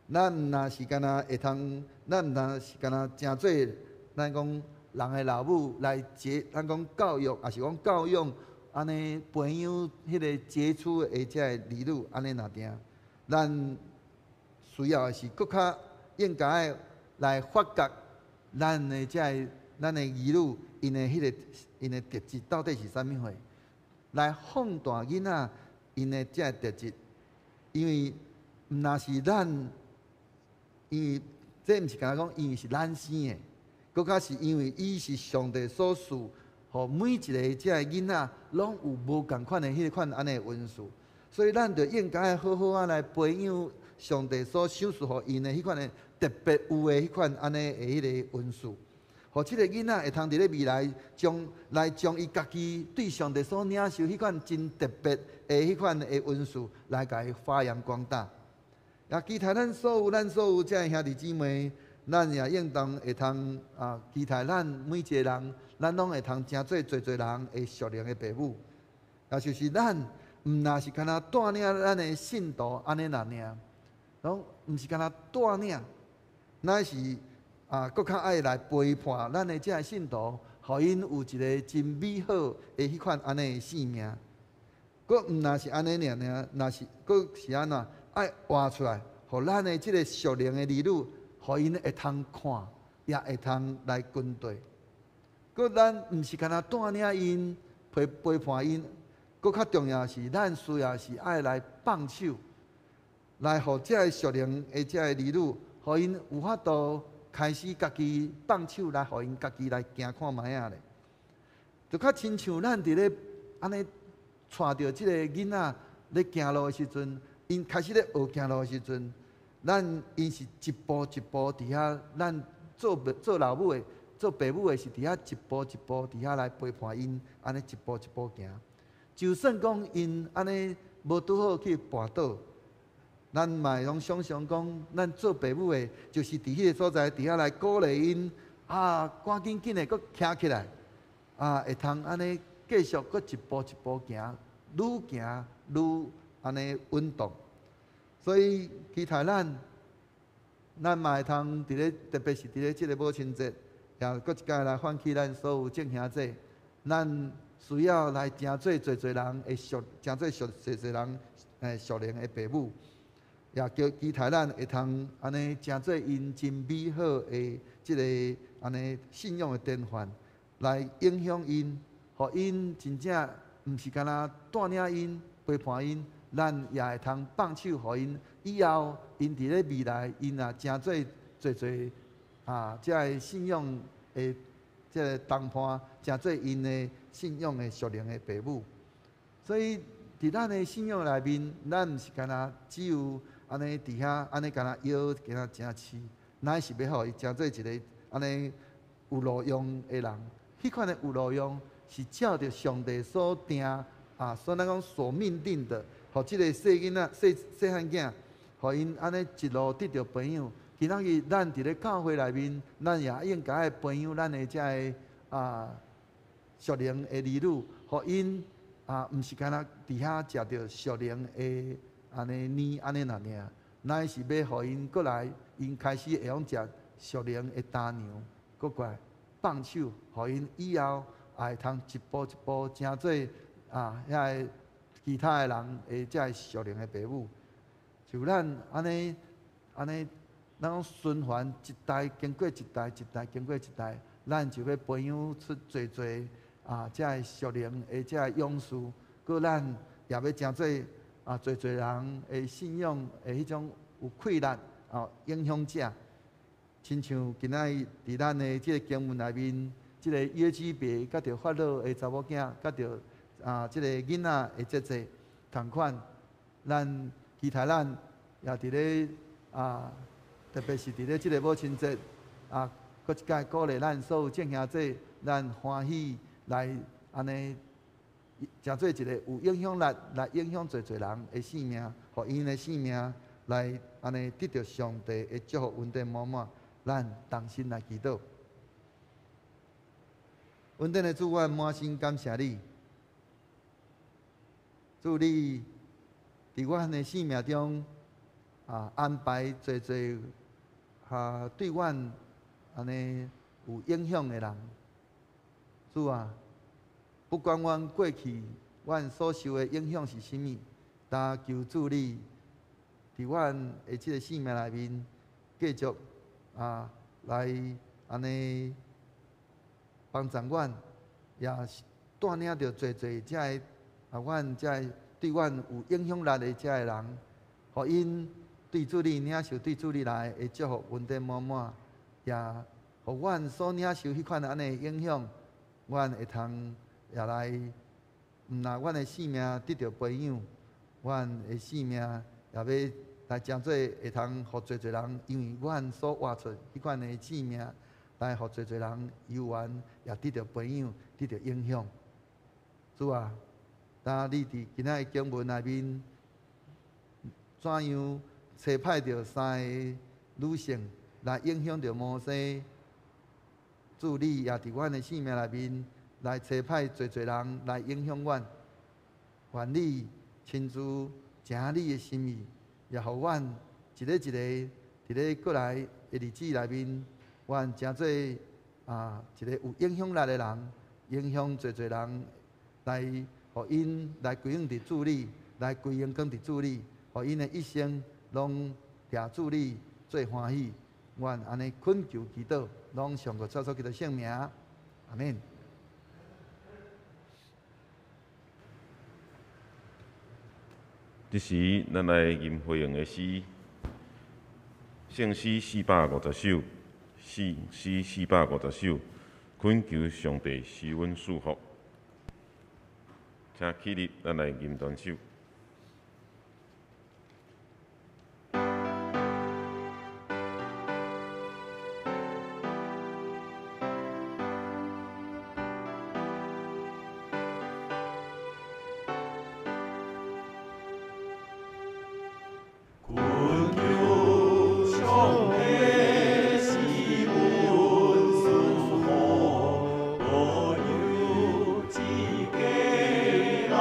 的，咱毋若是干焦會通，咱毋若是干焦誠做咱講人的老母來接，咱講教育，抑是講教養，按呢培養彼個傑出的這个兒女，按呢爾定，咱需要的是閣較應該來發覺咱的這个咱的兒女𪜶的彼個𪜶的特質到底是啥物貨，來放大囡仔𪜶的這個特質，因為毋若是咱，因為這毋是干焦講，因為是咱生的，閣較是因為伊是上帝所賜，予每一个這個囡仔攏有無仝款的彼个款按呢恩賜，所以咱就應該好好仔來培養上帝所賞賜予𪜶的彼款的特別有的彼款按呢的彼个恩賜，予這個囡仔會通佇咧未來將來將伊家己對上帝所領受彼款真特別的彼款的恩賜來共伊發揚光大。也期待咱所有這个兄弟姊妹，咱也應當會通啊，期待咱每一個人，咱攏會通成做濟濟人的屬靈的爸母。也就是咱毋若是干焦帶領咱的信徒按呢爾爾，攏毋是干焦帶領，乃是啊，閣較愛來陪伴咱的這个信徒，予𪜶有一个真美好的彼款按呢的生命。閣毋若是按呢爾爾，若是閣是按怎？愛活出來，予咱的這個屬靈的兒女，予𪜶會通看，也會通來跟隨。閣咱毋是干焦帶領𪜶陪陪伴𪜶，閣較重要是，咱需要是愛來放手，來予這个屬靈的這个兒女，予𪜶有法度開始家己放手來，予𪜶家己來行看覓仔咧。就較親像咱佇咧按呢帶著這個囡仔咧行路的時陣，𪜶開始咧學行路的時陣，咱𪜶是一步一步佇遐，咱做做老母的、做爸母的是佇遐一步一步佇遐來陪伴𪜶，按呢一步一步行。就算講𪜶按呢無拄好去跋倒，咱嘛會用想象講，咱做爸母的，就是佇彼個所在佇遐來鼓勵𪜶，啊，趕緊緊的閣徛起來，啊，會通按呢繼續閣一步一步行，愈行愈按呢穩當。所以期待咱，咱嘛會通佇咧，特別是佇咧這个母親節，也閣一擺來喚起咱所有眾兄弟，咱需要來成做濟濟人的屬，成做屬濟濟人屬靈的爸母，也叫期待咱會通按呢成做𪜶真美好的這个按呢信仰的典範，來影響𪜶，予𪜶真正毋是干焦帶領𪜶、陪伴𪜶，咱也會通放手予𪜶。以後𪜶佇咧未來，𪜶若成做濟濟啊，這个信仰的這个同伴，成做𪜶的信仰的屬靈的爸母。所以，佇咱的信仰內面，咱毋是干焦只有按呢佇遐按呢干焦搖，干焦誠飼，乃是欲予伊成做一个按呢有路用的人。彼款的有路用，是照著上帝所定啊，所咱講所命定的，予這个細囡仔、細細漢囝，予𪜶按呢一路得著培養。今仔日咱佇咧教會內面，咱也應該愛培養咱的這个啊屬靈的兒女，予𪜶啊，毋是干焦佇遐食著屬靈的按呢奶按呢爾爾，乃是欲予𪜶過來，𪜶開始會曉食屬靈的乾糧，閣過來放手，予𪜶以後也會通一步一步成做啊遐个其他的人的這个屬靈的爸母。就咱按呢按呢，咱講循環一代經過一代，一代經過一代，咱就欲培養出濟濟啊，這个屬靈的這个勇士，閣咱也欲成做啊，濟濟人的信仰的彼種有氣力啊影響者。親像今仔日佇咱的這个經文內面，這个約基別佮著法老的查某囝，佮著啊這个囡仔的姐姐仝款，咱期待咱也佇咧啊，特別是佇咧這个母親節啊，閣一擺鼓勵咱所有眾兄弟，咱歡喜來按呢，成做一个有影響力來影響濟濟人的生命，予𪜶的生命來按呢得著上帝的祝福，恩典滿滿。咱同心來祈禱。恩典的主，阮滿心感謝你，主你佇阮的生命中啊安排濟濟啊對阮按呢有影響的人。主啊，不管阮過去阮所受的影響是啥物，但求主你佇阮的這个生命內面繼續啊來按呢幫助阮，也是帶領著濟濟這个啊，阮這个對阮有影響力的這个人，予𪜶對主你領受對主你來的祝福恩典滿滿，也予阮所領受彼款按呢影響，阮會通也來，毋但阮的生命得著培養，阮的生命也欲來成做會通予濟濟人，因為阮所活出彼款的生命，來予濟濟人猶原也得著培養，得著影響。主啊，當你佇今仔的經文內面，怎樣差派著三个女性來影響著摩西？主你也佇阮的生命內面來差派濟濟人來影響阮。願你親自成你的心意，也予阮一个一个佇咧過來的日子內面，阮成做啊一個有影響力的人，影響濟濟人，來予𪜶來歸向佇主你，來歸榮光佇主你，予𪜶的一生攏掠主你做歡喜。阮按呢懇求祈禱，攏奉主耶穌基督聖名，阿們。這時，咱來吟回應的詩，聖詩450首，聖詩450首，懇求上帝賜阮賜福。請起立，咱來吟單首。懇求上帝賜阮賜福，保佑一家咱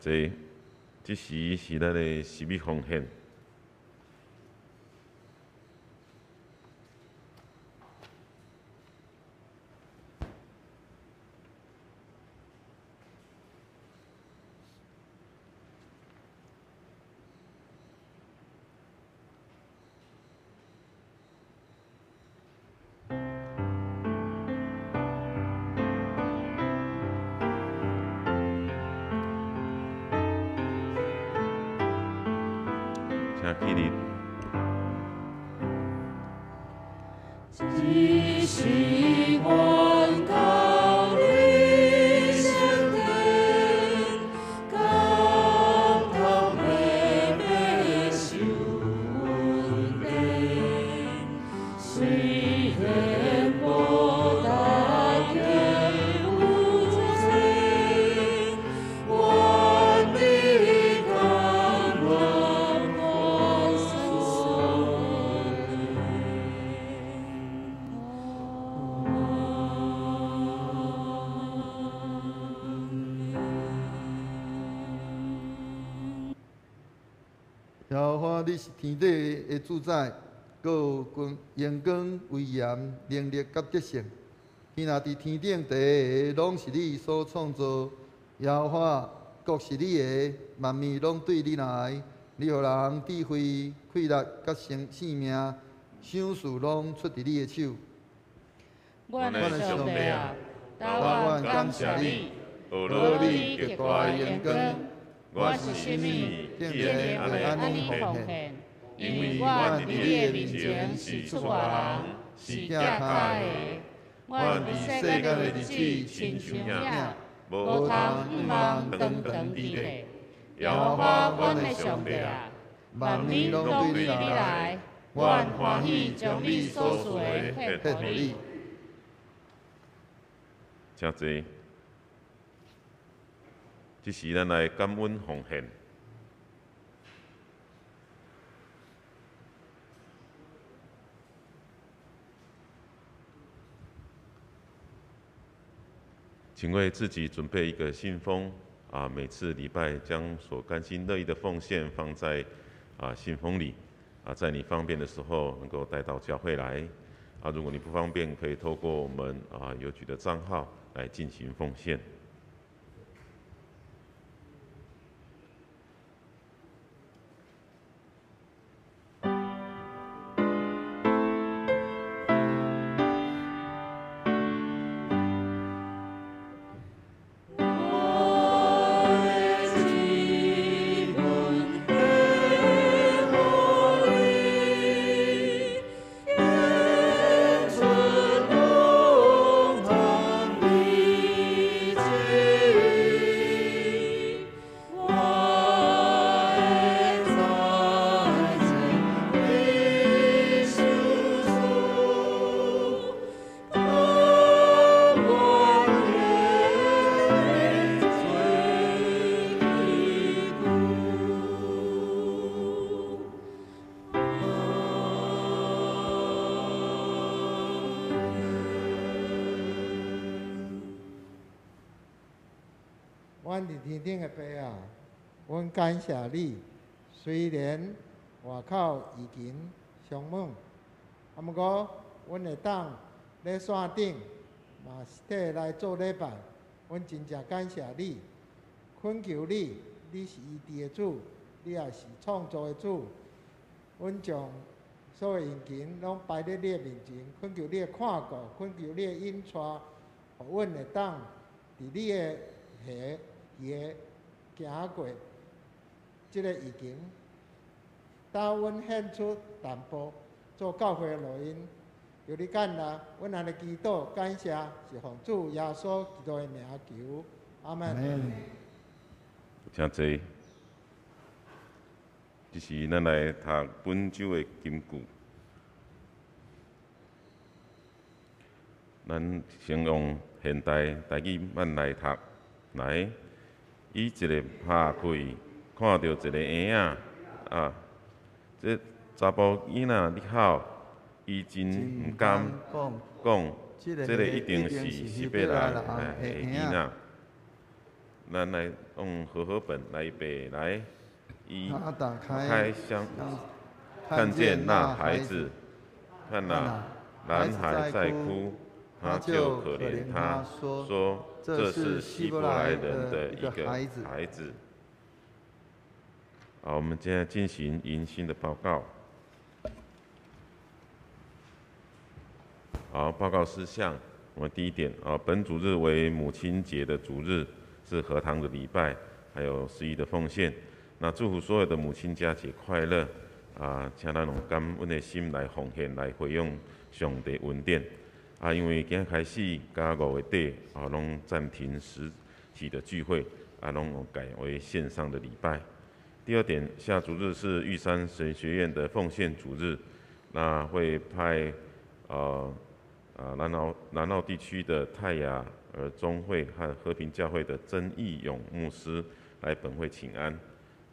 坐。這時是咱的食物奉獻。請起立。只是阮到你聖殿，感動默默受恩典，雖然無大家有錢，願你甘願我所。耶和華，你是天地的主宰，閣有君榮光、威嚴、能力佮得勝。天若佇天頂地的，攏是你所創造。耶和華，國是你的，萬物攏對你來。你予人智慧、氣力佮性命，賞賜攏出佇你的手。阮的上帝啊，我感謝你，學學你你極極大大的榮的榮光。我我是是啥啥物，物，竟竟然然會按按呢呢奉獻？奉獻？因為因為我我佇佇你你的的面面前前是是出外出外人，人，是是寄脚寄脚的。的。我佇世間的日子親像影，無通向望長長佇咧。耶和華，阮的上帝啊，萬物攏對你來，阮歡喜將你所賜的獻予你。請坐。這時咱來感恩奉獻。請為自己準備一個信封啊！每次禮拜將所甘心樂意的奉獻放在信封裡啊，在你方便的時候能夠帶到教會來啊。如果你不方便，可以透過我們郵局的賬號來進行奉獻。阮佇天頂的爸啊，阮感謝你。雖然外口疫情上猛，啊，毋過阮會當咧線頂嘛實體來做禮拜，阮真正感謝你。懇求你，你是醫治的主，你也是創造的主。阮將所有殷勤攏擺佇你的面前，懇求你的看顧，懇求你的引帶，予阮會當佇你的下。伊會行過這個疫情，當阮獻出淡薄做教會的錄音，求你感恩，阮按呢祈禱感謝，是奉主耶穌基督的名求，阿們。請坐。這時，咱來讀本週的金句。咱先用現代台語慢來讀，來。伊一个拍開，看著一个嬰仔，啊，這查埔囡仔咧哭，伊真毋甘講，這个一定是希伯來的囡仔。咱來用和合本來預備來，伊他打開開箱，看見那孩子，看哪，男孩在哭，他就可憐他，說這是希伯來人的一個孩子。好，我們現在進行迎新的報告。好，報告事項，我們第一點啊，本主日為母親節的主日，是合堂的禮拜，還有十一的奉獻。那祝福所有的母親佳節快樂啊！請咱用感恩的心來奉獻，來回應上帝恩典。啊，因為今日開始佮5月底啊，攏暫停實體的聚會，啊，攏改為線上的禮拜。第二點，下主日是玉山神學院的奉獻主日，那會派南澳地區的泰雅爾中會和和平教會的曾義勇牧師來本會請安，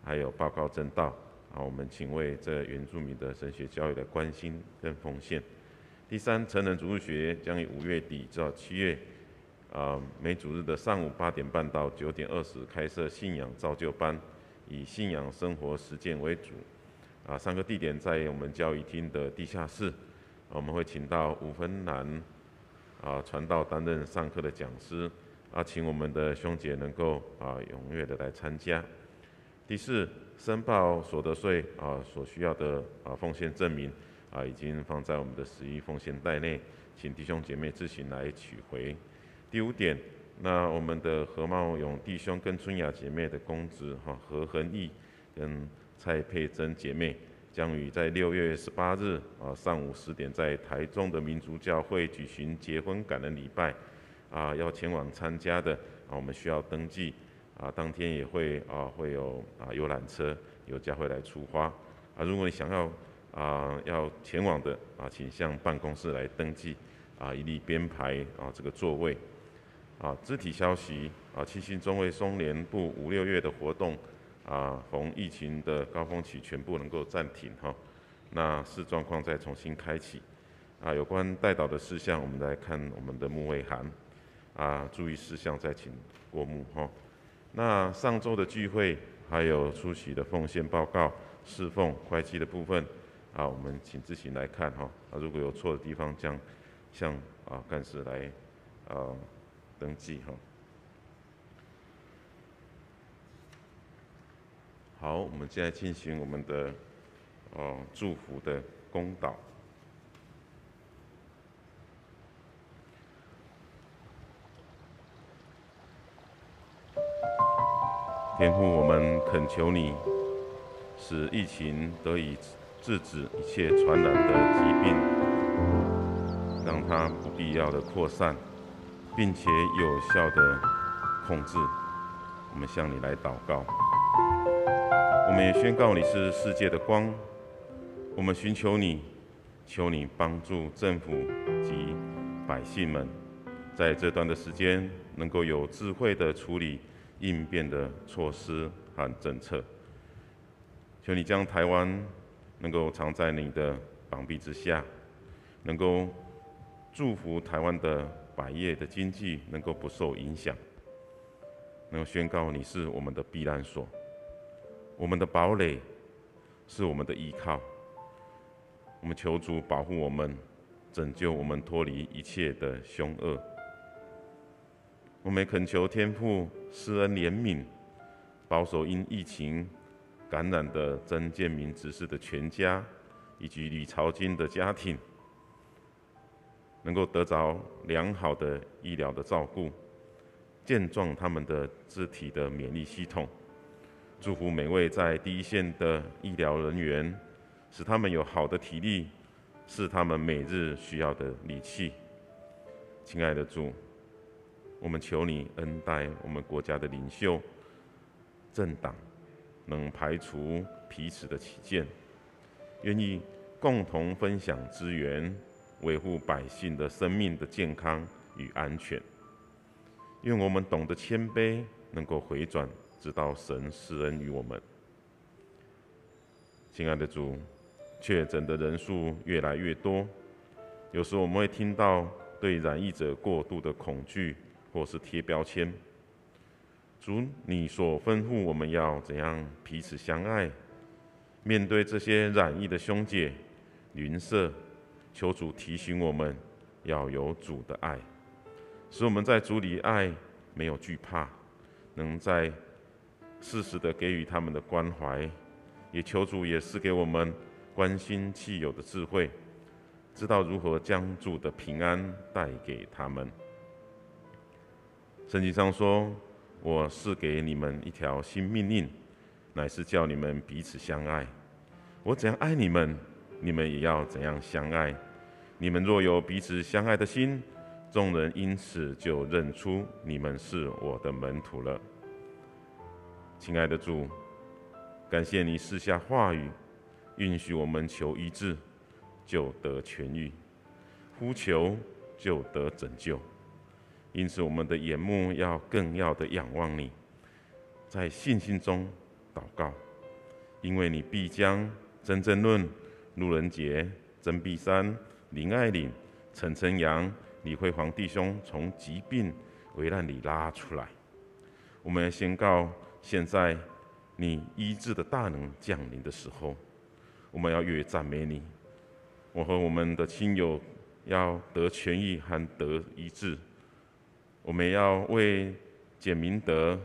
還有報告證道。啊，我們請為這原住民的神學教育的關心跟奉獻。第三，成人主日學將於5月底至7月，每主日的上午8點半到9點20開設信仰造就班，以信仰生活實踐為主。啊，上課地點在我們教育廳的地下室。我們會請到吳芬蘭傳道擔任上課的講師，啊，請我們的兄姐能夠踴躍的來參加。第四，申報所得稅所需要的奉獻證明已經放在我們的十一奉獻袋內，請弟兄姐妹自行來取回。第五點，那我們的何茂勇弟兄跟春雅姐妹的公子何恆毅跟蔡佩珍姐妹，將於在6月18日上午10點，在台中的民族教會舉行結婚感恩禮拜，要前往參加的我們需要登記，當天也會會有遊覽車由教會來出發，如果你想要要前往的請向辦公室來登記，一律編排這個座位。肢體消息七星中會松聯部5、6月的活動。逢疫情的高峰期全部能夠暫停哈，那視狀況再重新開啟。有關代禱的事項，我們來看我們的牧會函。注意事項再請過目哈。那上週的聚會還有出席的奉獻報告、侍奉、會計的部分，我們請自行來看哈。如果有錯的地方，將向幹事來登記哈。好，我們現在進行我們的祝福的公禱。天父，我們懇求你，使疫情得以制止一切傳染的疾病，讓它不必要的擴散，並且有效的控制。我們向你來禱告。我們也宣告你是世界的光，我們尋求你，求你幫助政府及百姓們，在這段的時間能夠有智慧的處理應變的措施和政策。求你將台灣能夠藏在你的膀臂之下，能夠祝福台灣的百業的經濟能夠不受影響，能夠宣告你是我們的避難所。我們的堡壘是我們的依靠，我們求主保護我們，拯救我們脫離一切的兇惡。我們懇求天父施恩憐憫，保守因疫情感染的曾建明執事的全家，以及李朝金的家庭，能夠得著良好的醫療的照顧，健壯他們的肢體的免疫系統。祝福每位在第一線的醫療人員，使他們有好的體力，是他們每日需要的力氣。親愛的主，我們求你恩待我們國家的領袖、政黨，能排除彼此的歧見，願意共同分享資源，維護百姓的生命的健康與安全。願我們懂得謙卑，能夠回轉。直到神施恩於我們。親愛的主，確診的人數越來越多，有時我們會聽到對染疫者過度的恐懼，或是貼標籤。主，你所吩咐我们要怎样彼此相爱？面对这些染疫的兄姐、邻舍，求主提醒我们要有主的爱，使我们在主里爱没有惧怕，能在适时的给予他们的关怀。也求主也赐给我们关心契友的智慧，知道如何将主的平安带给他们。圣经上说：“我赐给你们一条新命令，乃是叫你们彼此相爱。我怎样爱你们，你们也要怎样相爱。你们若有彼此相爱的心，众人因此就认出你们是我的门徒了。”亲爱的主，感谢你赐下话语，允许我们求医治，就得痊愈；呼求就得拯救。因此，我们的眼目要更要的仰望你，在信心中祷告，因为你必将曾正论、路人杰、曾碧山、林爱玲、陈晨阳、李辉煌弟兄从疾病危难里拉出来。我们要宣告，现在你医治的大能降临的时候，我们要越赞美你。我和我们的亲友要得痊愈和得医治。我们要为简明德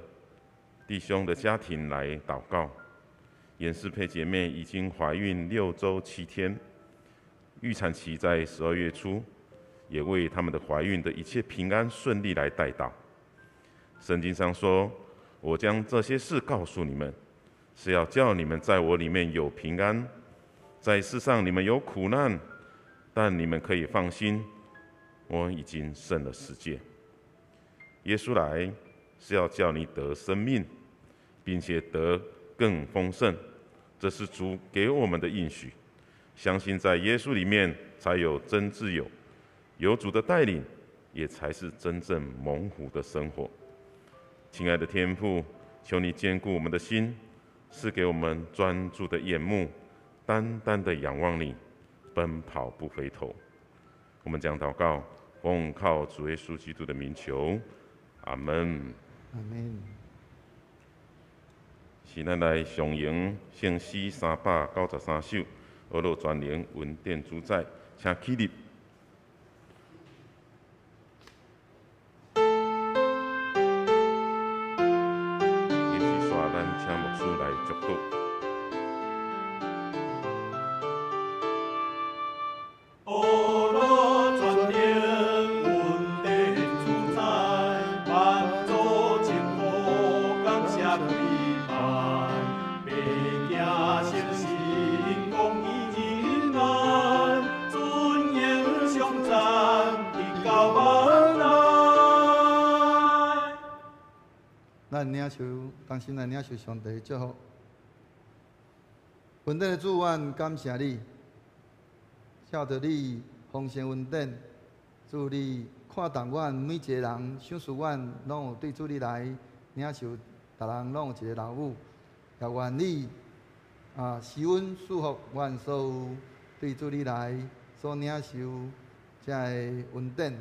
弟兄的家庭来祷告。严世佩姐妹已经怀孕6周7天，预产期在12月初，也为他们的怀孕的一切平安顺利来代祷。圣经上说：“我将这些事告诉你们，是要叫你们在我里面有平安。在世上你们有苦难，但你们可以放心，我已经胜了世界。”耶稣来是要叫你得生命，并且得更丰盛，这是主给我们的应许。相信在耶稣里面才有真自由，有主的带领，也才是真正蒙福的生活。亲爱的天父，求你坚固我们的心，赐给我们专注的眼目，单单的仰望你，奔跑不回头。我们将祷告，奉靠主耶稣基督的名求，阿门。阿门。是咱来上迎圣诗393首，阿乐全能恩典主宰，请起立。接续咱请牧师来祝祷。领受，同心来领受上帝的祝福。恩典的主，阮感谢你，照著你丰盛恩典，主你看重阮每一个人，赏赐阮拢有对主你来领受，逐人拢有一个老母，也愿你施恩赐福阮所有对主你来所领受这个恩典，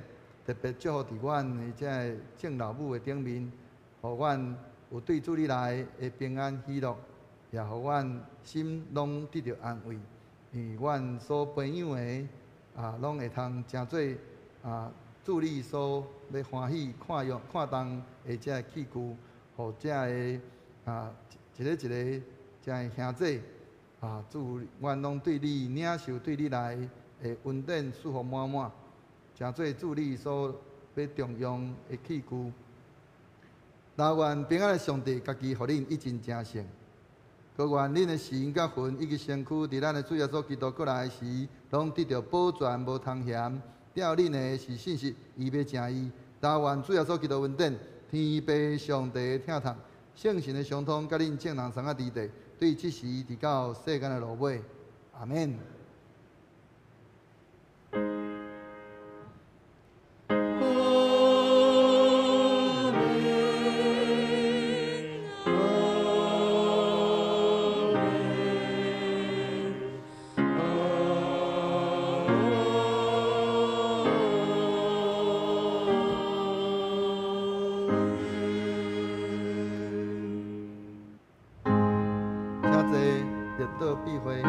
特别祝福伫阮的这个众老母的顶面。予阮有对主你来的平安喜乐，也予阮心拢得到安慰。因为阮所培养的拢会通成做主你所欲欢喜看用看重的这个器具，予这个一个一个这个兄弟主，阮拢对你领受对你来的恩典赐福满满，成做主你所欲重用的器具。那愿平安的上帝家己予恁一尽成圣，阁愿恁的神佮魂以及身躯，伫咱的主耶稣基督阁来时，拢得到保全，无通嫌。吊恁的是信实，伊欲成义。那愿主耶稣基督恩典，天父上帝的疼痛，圣神的相通，佮恁众人三个伫地，对这时直到世间的落尾。阿们。闭会。